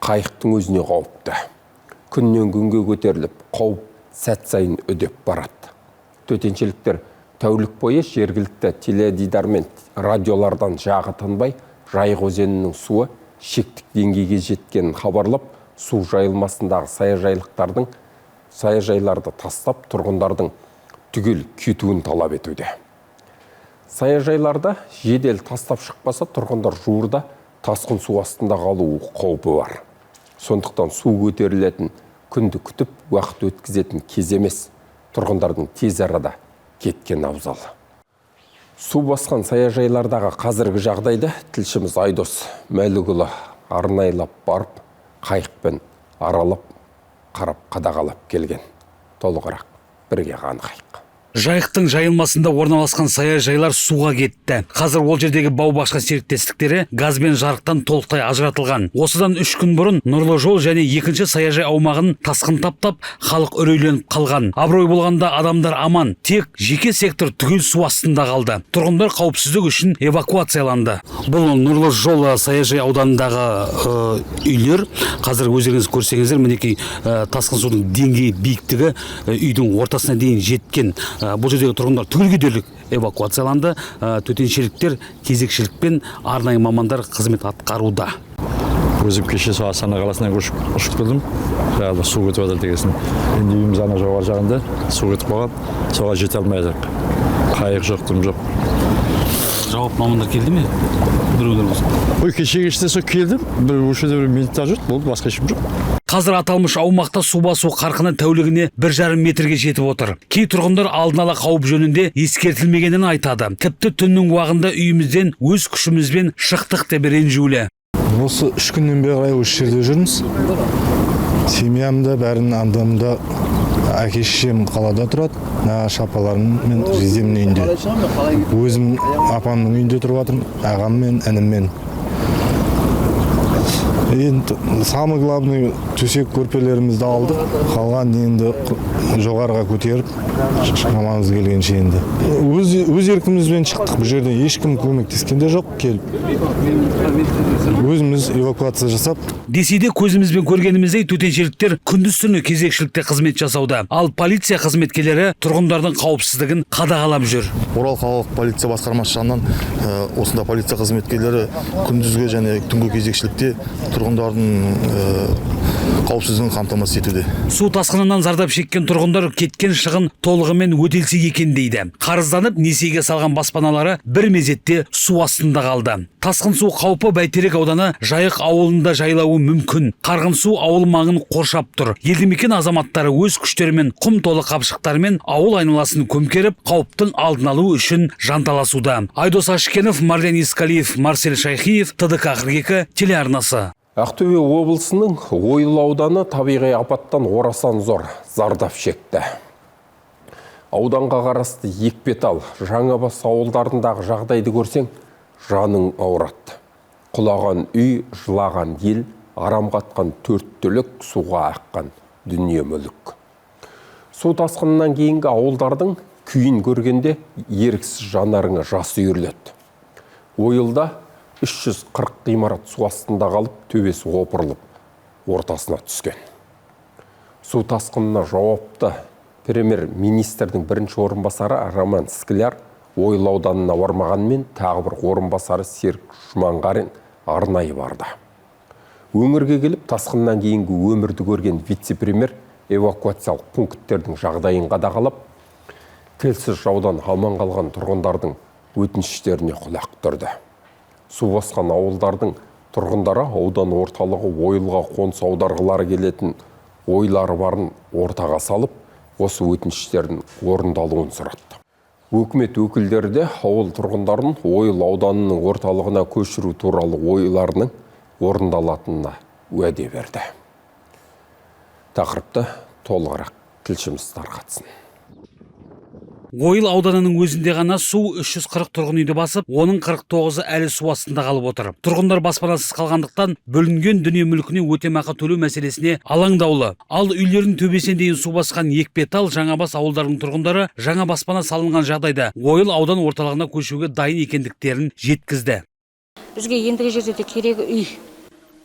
қайықтың өзіне қауіпті. Күннен күнге көтеріліп, қауіп сәт сайын үдеп барады. Төтеншеліктер тәулік бойы жергілікті теледидар мен радиолардан жағы тынбай, Жайық өзенінің суы шектік деңгейге жеткенін хабарлап, су жайылмасындағы саяжайларды тастап, тұрғындардың түгел кетуін талап етуде. Саяжайларда жедел тастап шықпаса, тұрғындар жуырда тасқын су астында қалу қаупі бар. Сондықтан су көтерілетін күнді күтіп, уақыт өткізетін кез емес, тұрғындардың тез арада кеткен абзал. Су басқан саяжайлардағы қазіргі жағдайды тілшіміз Айдос Мәлікұлы арнайлап барып, қайықпен аралап, қарап қадағалап келген. Толығырақ бірге қанығайық. Жайықтың жайылмасында орналасқан саяжайлар суға кетті. Қазір ол жердегі бау-бақша серіктестіктері газ бен жарықтан толықтай ажыратылған. Осыдан 3 күн бұрын Нұрлы жол және екінші саяжай аумағын тасқын таптап, халық үрейленіп қалған. Абырой болғанда адамдар аман, тек жеке сектор түгел су астында қалды. Тұрғындар қауіпсіздік үшін эвакуацияланды. Бұл Нұрлы жол саяжай ауданындағы үйлер. Қазір өздеріңіз көрсеңіздер, мінекей тасқын судың деңгейі биіктігі үйдің ортасына дейін жеткен. Бұл жердегі тұрғындар түгелге дерлік эвакуацияланды. Төтеншеліктер кезекшілікпен арнайы мамандар қызмет атқаруда. Өзім кеше сол Астана қаласынан ұшып келдім. Жаңағы су кетіп жатыр дегесін. Енді үйіміз ана жоғары жағында су кетіп қалған, соға жете алмай жатырмық. Қайық жоқ, дым жоқ. Жауап мамандар келді ме? Біреулер болсын. Ой, кеше кеште сол келдім. Бір осы жерде бір минуттар жүрді, болды, басқа ешкім жоқ. Қазір аталмыш аумақта су басу қарқыны тәулігіне 1,5 метрге жетіп отыр. Кей тұрғындар алдын ала қауіп жөнінде ескертілмегенін айтады. Тіпті түннің уағында үйімізден өз күшімізбен шықтық деп ренжулі. Осы 3 күннен бері қарай осы жерде жүрміз. Семьямда, бәрінің андамда, әке шешем қалада тұрады. Нағашы апаларым мен жездемнің үйінде. Өзім апамның үйінде тұрып жатырмын, ағаммен, ініммен. Енді самый главный төсек көрпелерімізді алдық, қалған енді жоғарыға көтеріп шамамыз келгенше енді. Өз еркімізбен шықтық, бұл жерде ешкім көмектескен де жоқ, келіп өзіміз эвакуация жасап. Десе де көзімізбен көргеніміздей төтеншеліктер күндіз түні кезекшілікте қызмет жасауда. Ал полиция қызметкерлері тұрғындардың қауіпсіздігін қадағалап жүр. Орал қалалық полиция басқармасы жанынан осында полиция қызметкерлері күндізгі және түнгі кезекшілікте тұрғындардың қауіпсіздігін қамтамасыз етуде. Су тасқынынан зардап шеккен Тұрғындар кеткен шығын толығымен өтелсе екен дейді. Қарызданып несиеге салған баспаналары бір мезетте су астында қалды. Тасқын су қаупі Бәйтерек ауданы Жайық ауылында жайлауы мүмкін. Қарғын су ауыл маңын қоршап тұр. Елді мекен азаматтары өз күштерімен құм толы қапшықтармен ауыл айналасын көмкеріп, қауіптің алдын алу үшін жанталасуда. Айдос Ашкенов, Марлен Искалиев, Марсель Шайхиев, ТДК 42 телеарнасы. Ақтөбе облысының Ойыл ауданы табиғи апаттан орасан зор зардап шекті. Ауданға қарасты Екпетал, Жаңабас ауылдарындағы жағдайды көрсең, жаның ауырады. Құлаған үй, жылаған ел, арам қатқан төрт түлік, суға аққан дүние мүлік. Су тасқынынан кейінгі ауылдардың күйін көргенде еріксіз жанарыңа жас үйіріледі. Ойылда 340 ғимарат су астында қалып, төбесі опырылып, ортасына түскен. Су тасқынына жауапты премьер-министрдің бірінші орынбасары Роман Скляр Ойыл ауданына бармағанмен тағы бір орынбасары Серік Жұманғарин арнайы барды. Өңірге келіп, тасқыннан кейінгі өмірді көрген вице-премьер эвакуациялық пункттердің жағдайын қадағалап, тілсіз жаудан аман қалған тұрғындардың өтініштеріне құлақ түрді. Су басқан ауылдардың тұрғындары аудан орталығы Ойылға қоныс аударғылары келетін ойлары барын ортаға салып, осы өтініштердің орындалуын сұратты. Өкімет өкілдері де ауыл тұрғындарын Ойыл ауданының орталығына көшіру туралы ойларының орындалатынына уәде берді. Тақырыпты толығырақ тілшіміз тарқатсын. Ойыл ауданының өзінде ғана су 340 тұрғын үйді басып, оның 49-ы әлі су астында қалып отыр. Тұрғындар баспанасыз қалғандықтан бөлінген дүние мүлкіне өтемақы төлеу мәселесіне алаңдаулы. Ал үйлердің төбесіне дейін су басқан Екпетал, Жаңабас ауылдарының тұрғындары жаңа баспана салынған жағдайда Ойыл аудан орталығына көшуге дайын екендіктерін жеткізді. Бізге ендігі жерде де керегі үй.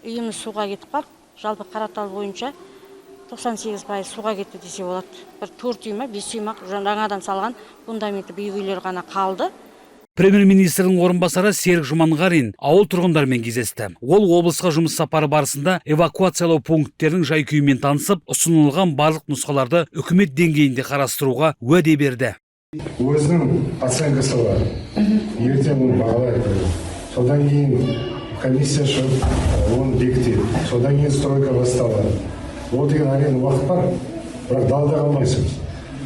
Үйіміз суға кетіп қалды. Жалпы Қаратал бойынша 98% суға кетті десе болады. Бір 4 үй ма, 5 үй ма жаңадан салған фундаменті биік үйлер ғана қалды. Премьер-министрдің орынбасары Серік Жұманғарин ауыл тұрғындарымен кездесті. Ол облысқа жұмыс сапары барысында эвакуациялау пункттерінің жай-күйімен танысып, ұсынылған барлық нұсқаларды үкімет деңгейінде қарастыруға уәде берді. Өзінің оценкасы бар. Ертең оны бағалайды. Содан кейін комиссия шығып, оны бекітеді. Содан кейін стройка басталады. Ол деген әрине уақыт бар, бірақ далада қалмайсыз.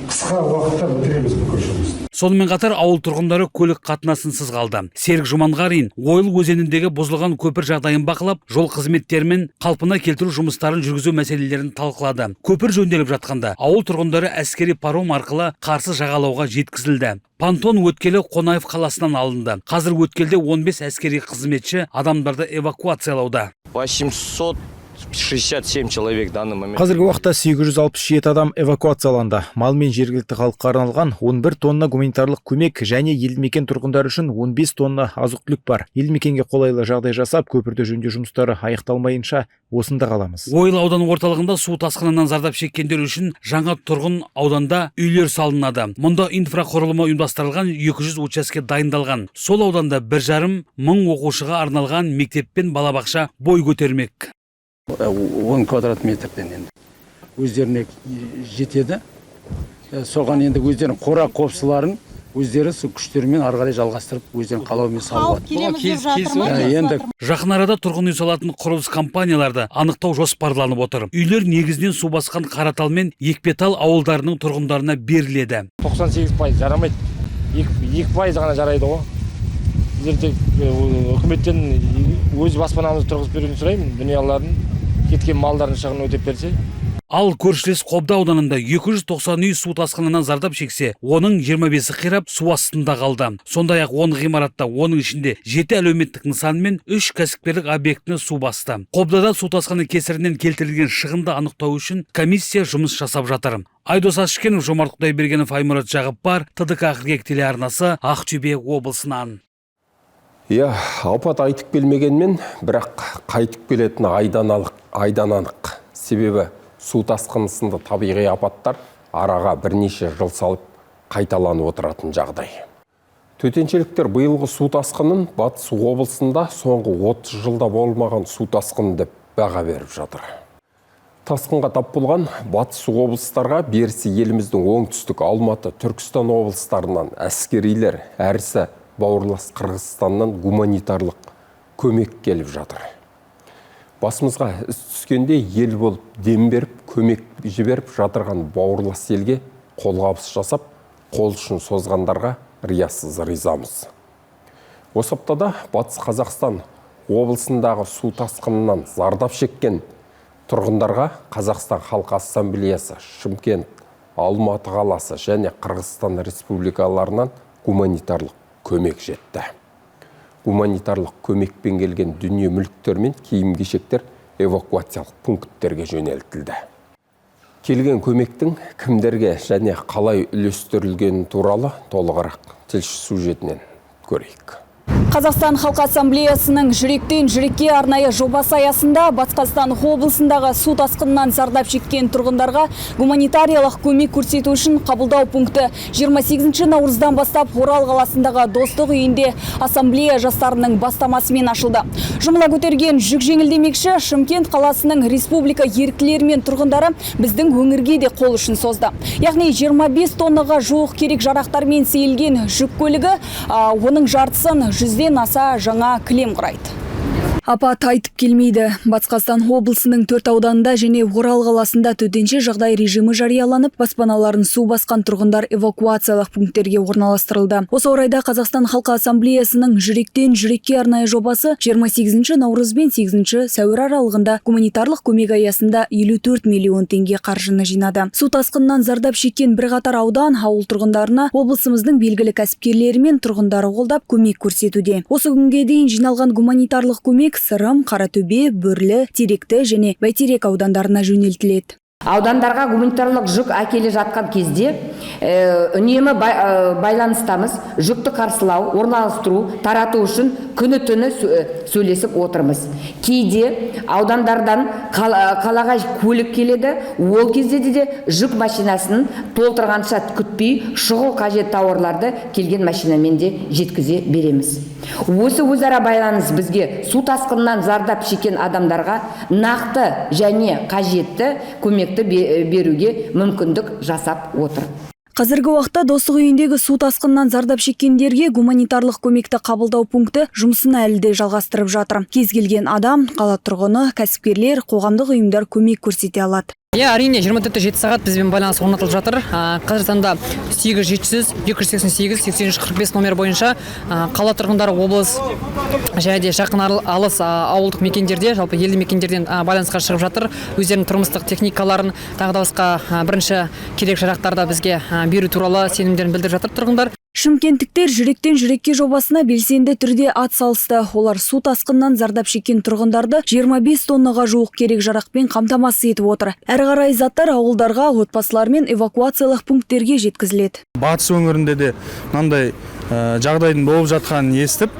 Қысқа уақытта бітіреміз бүкіл жұмысты. Сонымен қатар ауыл тұрғындары көлік қатынасынсыз қалды. Серік Жұманғарин Ойыл өзеніндегі бұзылған көпір жағдайын бақылап, жол қызметтерімен қалпына келтіру жұмыстарын жүргізу мәселелерін талқылады. Көпір жөнделіп жатқанда ауыл тұрғындары әскери паром арқылы қарсы жағалауға жеткізілді. Понтон өткелі Қонаев қаласынан алынды. Қазір өткелде 15 әскери қызметші адамдарды эвакуациялауда. 867 человек в данный момент. Қазіргі уақытта 867 адам эвакуацияланды. Мал мен жергілікті халыққа арналған 11 тонна гуманитарлық көмек және елді мекен тұрғындары үшін 15 тонна азық-түлік бар. Елді мекенге қолайлы жағдай жасап, көпірді жөндеу жұмыстары аяқталмайынша осында қаламыз. Ойыл ауданы орталығында су тасқынынан зардап шеккендер үшін жаңа тұрғын ауданда үйлер салынады. Мұнда инфрақұрылымы ұйымдастырылған 200 учаске дайындалған. Сол ауданда 1,5 мың оқушыға арналған мектеп пен балабақша бой көтермек. 10 квадрат метрден енді өздеріне жетеді. Соған енді өздерінің қора қопсыларын өздері сол күштерімен ары қарай жалғастырып өздерінің қалауымен салып алады. Енді жақын арада тұрғын үй салатын құрылыс компанияларды анықтау жоспарланып отыр. Үйлер негізінен су басқан Қаратал мен Екпетал ауылдарының тұрғындарына беріледі. 98% жарамайды. 2% ғана жарайды ғой. Біздер тек үкіметтен өз баспанамызды тұрғызып беруін сұраймын, дүнияларын, кеткен малдарын шығынын өтеп берсе. Ал көршілес Қобда ауданында 290 үй су тасқынынан зардап шексе, оның 25-і қирап су астында қалды. Сондай-ақ 10 ғимаратта, оның ішінде 7 әлеуметтік нысан мен 3 кәсіпкерлік объектіні су басты. Қобдада су тасқыны кесірінен келтірілген шығынды анықтау үшін комиссия жұмыс жасап жатыр. Айдос Ашкенов, Жомарт Құдайбергенов, Аймұрат Жағыппар, ТДК 42 телеарнасы, Ақтөбе облысынан. Иә, апат айтып келмегенмен, бірақ қайтып келетіні айдан анық. Себебі су тасқыны сынды табиғи апаттар араға бірнеше жыл салып қайталанып отыратын жағдай. Төтеншеліктер биылғы су тасқынын Батыс облысында соңғы 30 жылда болмаған су тасқыны деп баға беріп жатыр. Тасқынға тап болған батыс облыстарға берісі еліміздің оңтүстік Алматы, Түркістан облыстарынан әскерилер, әрісі бауырлас Қырғызстаннан гуманитарлық көмек келіп жатыр. Басымызға іс түскенде ел болып дем беріп, көмек жіберіп жатырған бауырлас елге қолғабыс жасап, қол ұшын созғандарға риясыз ризамыз. Осы аптада Батыс Қазақстан облысындағы су тасқынынан зардап шеккен тұрғындарға Қазақстан Халқы Ассамблеясы, Шымкент, Алматы қаласы және Қырғызстан республикаларынан гуманитарлық көмек жетті. Гуманитарлық көмекпен келген дүние мүліктер мен киім-кешектер эвакуациялық пункттерге жөнелтілді. Келген көмектің кімдерге және қалай үлестірілгені туралы толығырақ тілші сюжетінен көрейік. Қазақстан Халқы Ассамблеясының жүректен жүрекке арнайы жобасы аясында Батыс Қазақстан облысындағы су тасқынынан зардап шеккен тұрғындарға гуманитариялық көмек көрсету үшін қабылдау пункті 28 наурыздан бастап Орал қаласындағы Достық үйінде ассамблея жастарының бастамасымен ашылды. Жұмыла көтерген жүк жеңілдемекші Шымкент қаласының республика еріктілері мен тұрғындары біздің өңірге де қол ұшын созды. Яғни 25 тоннаға жуық керек жарақтармен сейілген жүк көлігі, оның жартысын 100-ден аса жаңа кілем құрайды. Апат айтып келмейді. Батыс Қазақстан облысының 4 ауданында және Орал қаласында төтенше жағдай режимі жарияланып, баспаналарын су басқан тұрғындар эвакуациялық пункттерге орналастырылды. Осы орайда Қазақстан Халқы Ассамблеясының жүректен жүрекке арнайы жобасы 28 наурыз бен 8 сәуір аралығында гуманитарлық көмек аясында 54 миллион теңге қаржыны жинады. Су тасқынынан зардап шеккен бірқатар аудан, ауыл тұрғындарына облысымыздың белгілі кәсіпкерлері мен тұрғындары қолдап көмек көрсетуде. Осы күнге дейін жиналған гуманитарлық көмек Сырым, Қаратөбе, Бөрлі, Теректі және Бәйтерек аудандарына жөнелтіледі. Аудандарға гуманитарлық жүк әкеле жатқан кезде үнемі байланыстамыз, жүкті қарсылау, орналастыру, тарату үшін күні-түні сөйлесіп отырмыз. Кейде аудандардан қалаға көлік келеді, ол кезде де жүк машинасын толтырғанша күтпей, шұғыл қажет тауарларды келген машинамен де жеткізе береміз. Осы өзара байланыс бізге су тасқынынан зардап шеккен адамдарға нақты және қажетті көмекті беруге мүмкіндік жасап отыр. Қазіргі уақытта Достық үйіндегі су тасқынынан зардап шеккендерге гуманитарлық көмекті қабылдау пункті жұмысын әлі де жалғастырып жатыр. Кез келген адам, қала тұрғыны, кәсіпкерлер, қоғамдық ұйымдар көмек көрсете алады. Иә, әрине 24/7 сағат бізбен байланыс орнатылып жатыр. Қазіргі таңда 8700 288 83 45 номер бойынша қала тұрғындары облыс және де жақын алыс ауылдық мекендерде, жалпы елді мекендерден байланысқа шығып жатыр. Өздерінің тұрмыстық техникаларын, тағы да басқа бірінші керек жарақтарды бізге беру туралы сенімдерін білдіріп жатыр тұрғындар. Шымкенттіктер жүректен жүрекке жобасына белсенді түрде ат салысты. Олар су тасқынынан зардап шеккен тұрғындарды 25 тоннаға жуық керек жарақпен қамтамасыз етіп отыр. Әрі қарай заттар ауылдарға, отбасылар мен эвакуациялық пункттерге жеткізіледі. Батыс өңірінде де мынандай жағдайдың болып жатқанын естіп,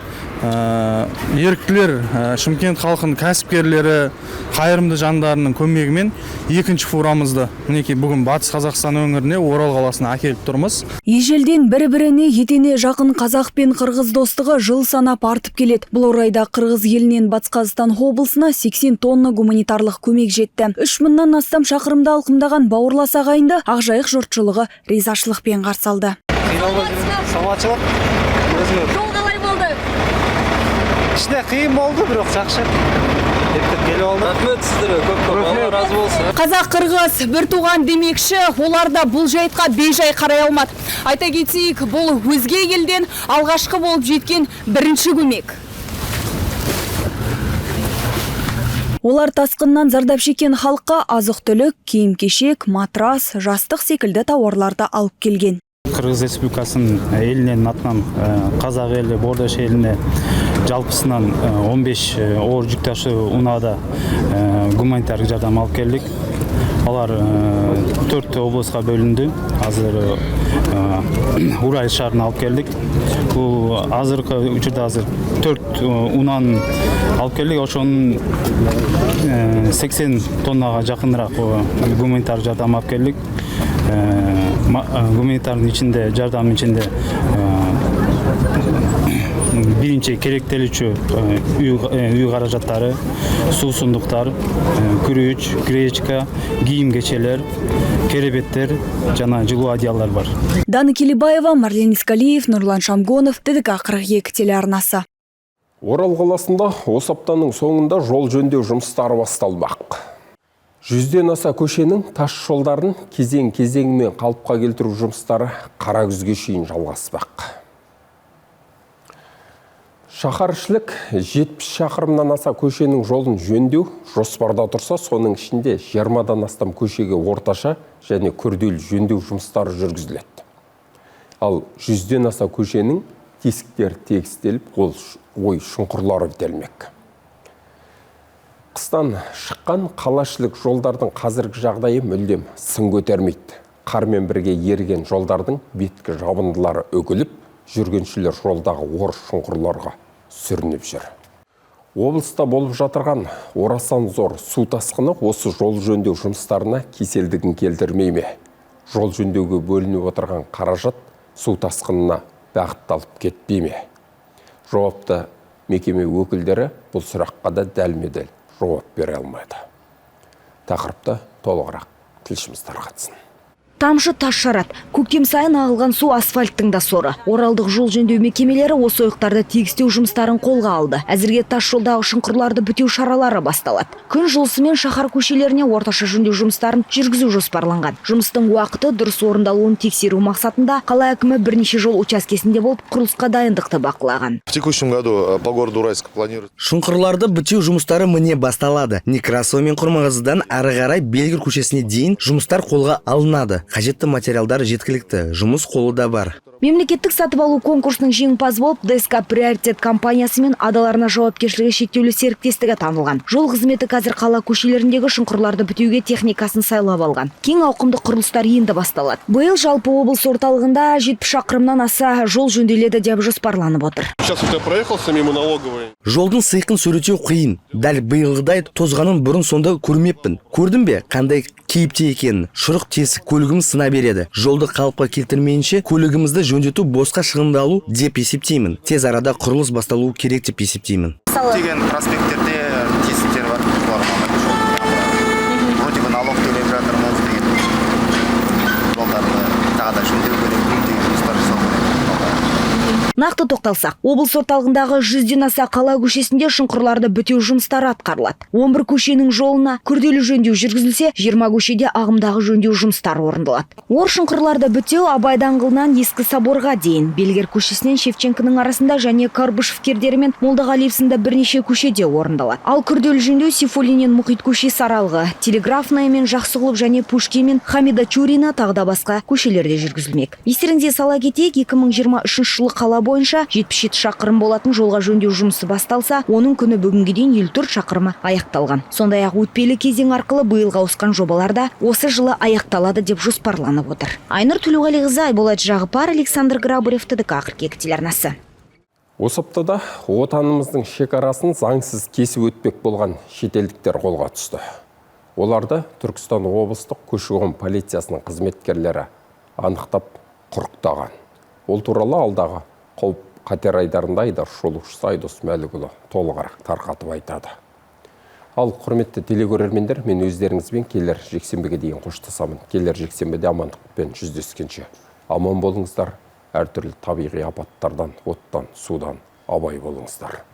еріктілер, Шымкент халқының кәсіпкерлері, қайырымды жандарының көмегімен екінші фурамызды мінекей бүгін Батыс Қазақстан өңіріне, Орал қаласына әкеліп тұрмыз. Ежелден бір-біріне етене жақын қазақ пен қырғыз достығы жыл санап артып келеді. Бұл орайда қырғыз елінен Батыс Қазақстан облысына 80 тонна гуманитарлық көмек жетті. 3000-нан астам шақырымды алқымдаған бауырлас ағайынды Ақжайық жұртшылығы ризашылықпен қарсы алды. Жол қалай болды? Ішінде қиын болды, бірақ жақсы. Ептеп келіп алдық. Рахмет сіздерге, көп-көп Алла разы болсын. Қазақ қырғыз бір туған демекші, олар да бұл жайтқа бейжай қарай алмады. Айта кетейік, бұл өзге елден алғашқы болып жеткен бірінші көмек. Олар тасқыннан зардап шеккен халыққа азық-түлік, киім-кешек, матрас, жастық секілді тауарларды алып келген. Қырғыз Республикасының елінен атынан қазақ елі, Бордаш еліне жалпысынан 15 ауыр жүк ташу унаада гуманитарлық жардам алып келдік. Алар 4 облысқа бөлінді. Азыр Урал шаарына алып келдик. Бул азыркы учурда азыр 4 унааны алып келдик. Ошонун 80 тоннага жакыныраак гуманитарлык жардам алып келдик. Гуманитардын ичинде, жардамдын ичинде Биринчи керектелүүчү үй каражаттары, суусундуктар, күрүч, гречка, кийим кечелер, керебеттер жана жылуу одеялдар бар. Дана Келебаева, Марлен Искалиев, Нурлан Шамгонов, ТДК 42 телеарнасы. Орал қаласында осы аптаның соңында жол жөндеу жұмыстары басталмақ. 100-ден аса көшенің тас жолдарын кезең-кезеңмен қалыпқа келтіру жұмыстары қара күзге шейін жалғаспақ. Шаһарішілік 70 шақырымнан аса көшенің жолын жөндеу жоспарда тұрса, соның ішінде 20-дан астам көшеге орташа және күрделі жөндеу жұмыстары жүргізіледі. Ал 100-ден аса көшенің тесіктері тегістеліп, ой шұңқырлары бітелмек. Қыстан шыққан қалашылық жолдардың қазіргі жағдайы мүлдем сын көтермейді. Қармен бірге еріген жолдардың беткі жабындылары үгіліп, жүргіншілер жолдағы ор шұңқырларға сүрініп жүр. Облыста болып жатырған орасан зор су тасқыны осы жол жөндеу жұмыстарына кеселдігін келтірмей ме? Жол жөндеуге бөлініп отырған қаражат су тасқынына бағытталып кетпей ме? Жауапты мекеме өкілдері бұл сұраққа да дәлме-дәл жауап бере алмайды. Тақырыпты толығырақ тілшіміз тарқатсын. Тамшы тас жарады. Көктем сайын ағылған су асфальттың да соры. Оралдық жол жөндеу мекемелері осы ойықтарды тегістеу жұмыстарын қолға алды. Әзірге тас жолдағы шұңқырларды бітеу шаралары басталады. Күн жылысымен шаһар көшелеріне орташа жөндеу жұмыстарын жүргізу жоспарланған. Жұмыстың уақыты дұрыс орындалуын тексеру мақсатында қала әкімі бірнеше жол учаскесінде болып құрылысқа дайындықты бақылаған. В текущем году по городу Уральск планируют. Шұңқырларды бітеу жұмыстары міне басталады. Некрасова мен Құрманғазыдан ары қарай Белгір көшесіне дейін жұмыстар қолға алынады. Қажетті материалдар жеткілікті, жұмыс қолы да бар. Мемлекеттік сатып алу конкурсының жеңімпазы болып ДСК Приоритет компаниясы мен адаларына жауапкершілігі шектеулі серіктестігі танылған. Жол қызметі қазір қала көшелеріндегі шұңқырларды бітеуге техникасын сайлап алған. Кең ауқымды құрылыстар енді басталады. Биыл жалпы облыс орталығында 70 шақырымнан аса жол жөнделеді деп жоспарланып отыр. Сейчас вот я проехался мимо налоговой. Жолдың сыйқын суреттеу қиын. Дәл биылғыдай тозғанын бұрын сонда көрмеппін. Көрдің бе, қандай кейіпте екенін? Шұрық тесік көлігіміз сына береді. Жолды қалыпқа келтірмейінше көлігімізді жөндету босқа шығындалу деп есептеймін. Тез арада құрылыс басталуы керек деп есептеймін. Көптеген проспекттерде тесіктер бар, вроде бы налог төлеп жатырмыз деген, жолдарды тағы да жөндеу керек, деген жұмыстар жасау керек. Нақты тоқталсақ, облыс орталығындағы 100-ден аса қала көшесінде шұңқырларды бітеу жұмыстары атқарылады. 11 көшенің жолына күрделі жөндеу жүргізілсе, 20 көшеде ағымдағы жөндеу жұмыстары орындалады. Ор шұңқырларды бітеу Абай даңғылынан Ескі соборға дейін, Белгер көшесінен Шевченкінің арасында және Карбышев кердері мен Молдағалиев сынды бірнеше көшеде орындалады. Ал күрделі жөндеу Сейфуллиннен Мұхит көшесі аралығы, Телеграфная мен Жақсығұлов және Пушкин мен Хамида Чурина тағы да басқа көшелерде жүргізілмек. Естеріңізге сала кетейік, 2023 жылы қала бойынша 77 шақырым болатын жолға жөндеу жұмысы басталса, оның күні бүгінге дейін 54 шақырымы аяқталған. Сондай-ақ өтпелі кезең арқылы биылға ауысқан жобалар да осы жылы аяқталады деп жоспарланып отыр. Айнұр Төлеуғалиқызы, Айболат Жағыпар, Александр Грабарев, ТДК 42 телеарнасы. Осы аптада отанымыздың шекарасын заңсыз кесіп өтпек болған шетелдіктер қолға түсті. Оларды Түркістан облыстық көші-қон полициясының қызметкерлері анықтап құрықтаған. Ол туралы алдағы қауіп қатер айдарында айдар шолушысы Айдос Мәлікұлы толығырақ тарқатып айтады. Ал құрметті телекөрермендер, мен өздеріңізбен келер жексенбіге дейін қоштасамын. Келер жексенбіде амандықпен жүздескенше аман болыңыздар, әртүрлі табиғи апаттардан, оттан, судан абай болыңыздар.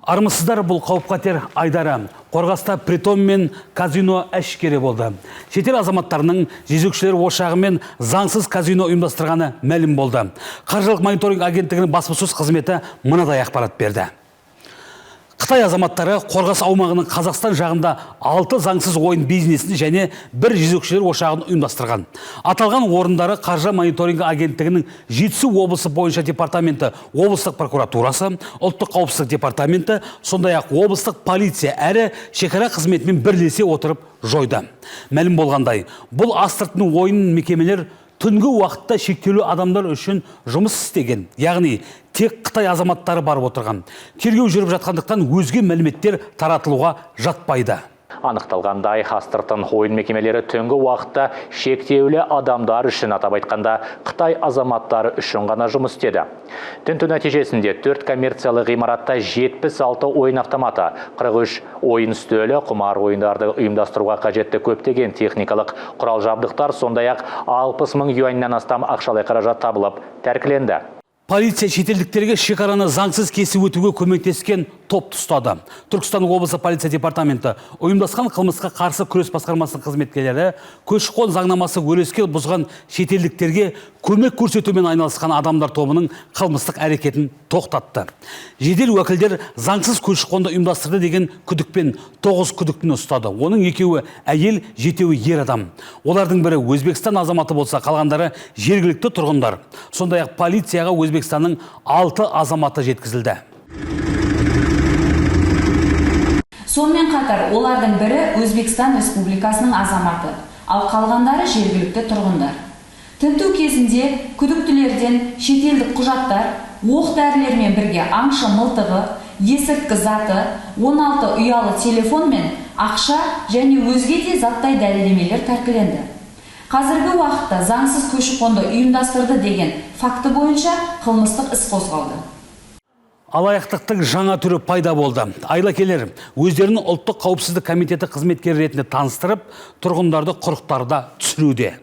Армысыздар, бұл қауіп-қатер айдары. Қорғаста притон мен казино әшкере болды. Шетел азаматтарының жезөкшелер ошағы мен заңсыз казино ұйымдастырғаны мәлім болды. Қаржылық мониторинг агенттігінің баспасөз қызметі мынадай ақпарат берді. Қытай азаматтары Қорғас аумағының Қазақстан жағында 6 заңсыз ойын бизнесін және бір жезөкшелер ошағын ұйымдастырған. Аталған орындары Қаржы мониторингі агенттігінің Жетісу облысы бойынша департаменті, облыстық прокуратурасы, ұлттық қауіпсіздік департаменті, сондай-ақ облыстық полиция әрі шекара қызметімен бірлесе отырып жойды. Мәлім болғандай, бұл астыртын ойын мекемелер түнгі уақытта шектеулі адамдар үшін жұмыс істеген, яғни тек Қытай азаматтары барып отырған. Тергеу жүріп жатқандықтан өзге мәліметтер таратылуға жатпайды. Анықталғандай, астыртын ойын мекемелері түнгі уақытта шектеулі адамдар үшін, атап айтқанда, Қытай азаматтары үшін ғана жұмыс істеді. Тінту нәтижесінде 4 коммерциялық ғимаратта 76 ойын автоматы, 43 ойын үстелі, құмар ойындарды ұйымдастыруға қажетті көптеген техникалық құрал жабдықтар, сондай-ақ 60 мың юаньнан астам ақшалай қаражат табылып тәркіленді. Полиция шетелдіктерге шекараны заңсыз кесіп өтуге көмектескен топты ұстады. Түркістан облысы полиция департаменті ұйымдасқан қылмысқа қарсы күрес басқармасының қызметкерлері көші-қон заңнамасы өрескел бұзған шетелдіктерге көмек көрсетумен айналысқан адамдар тобының қылмыстық әрекетін тоқтатты. Жедел уәкілдер заңсыз көші-қонды ұйымдастырды деген күдікпен 9 күдіктіні ұстады. Оның екеуі әйел, жетеуі ер адам. Олардың бірі Өзбекстан азаматы болса, қалғандары жергілікті тұрғындар. Сондай-ақ полицияға Өзбекстанның 6 азаматы жеткізілді. Сонымен қатар олардың бірі Өзбекстан Республикасының азаматы, ал қалғандары жергілікті тұрғындар. Тінту кезінде күдіктілерден шетелдік құжаттар, оқ-дәрілермен бірге аңшы мылтығы, есірткі заты, 16 ұялы телефон мен ақша және өзге де заттай дәлелдемелер тәркіленді. Қазіргі уақытта заңсыз көші-қонды ұйымдастырды деген факті бойынша қылмыстық іс қозғалды. Алаяқтықтың жаңа түрі пайда болды. Айлакерлер өздерін ұлттық қауіпсіздік комитеті қызметкері ретінде таныстырып, тұрғындарды құрықтарда түсіруде.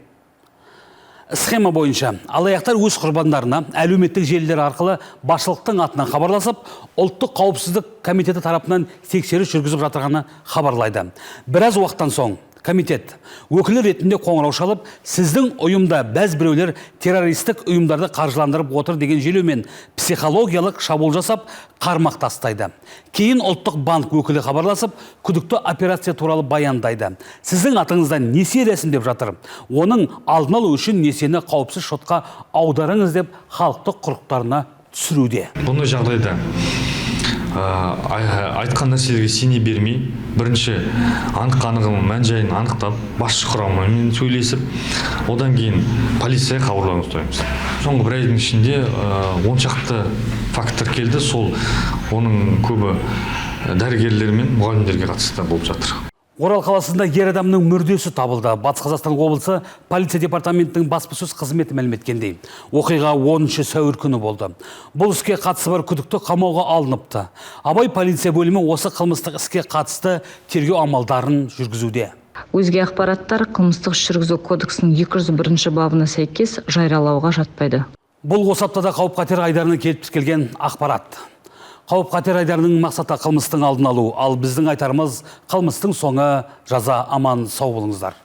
Схема бойынша алаяқтар өз құрбандарына әлеуметтік желілер арқылы басшылықтың атынан хабарласып, ұлттық қауіпсіздік комитеті тарапынан тексеріс жүргізіп жатырғаны хабарлайды. Біраз уақыттан соң комитет өкілі ретінде қоңырау шалып, сіздің ұйымда бәз біреулер террористік ұйымдарды қаржыландырып отыр деген желеумен психологиялық шабуыл жасап, қармақ тастайды. Кейін ұлттық банк өкілі хабарласып, күдікті операция туралы баяндайды. Сіздің атыңыздан несие рәсімдеп жатыр. Оның алдын алу үшін несиені қауіпсіз шотқа аударыңыз деп халықты құрықтарына түсіруде. Бұндай жағдайда айтқан нәрселерге сене бермей, бірінші анық-қанығын, мән-жайын анықтап, басшы құрамымен сөйлесіп, одан кейін полицияға хабарлауыңызды сұраймыз. Соңғы бір айдың ішінде 10 шақты факт тіркелді, сол оның көбі дәрігерлер мен мұғалімдерге қатысты болып жатыр. Орал қаласында ер адамның мүрдесі табылды. Батыс Қазақстан облысы полиция департаментінің баспасөз қызметі мәліметкендей, оқиға 10 сәуір күні болды. Бұл іске қатысы бар күдікті қамауға алыныпты. Абай полиция бөлімі осы қылмыстық іске қатысты тергеу амалдарын жүргізуде. Өзге ақпараттар қылмыстық іс жүргізу кодексінің 201 бабына сәйкес жариялауға жатпайды. Бұл осы аптада қауіп-қатер айдарына келіп келген ақпарат. Қауіп-қатер айдарының мақсаты қылмыстың алдын алу, ал біздің айтарымыз қылмыстың соңы жаза. Аман сау болыңыздар.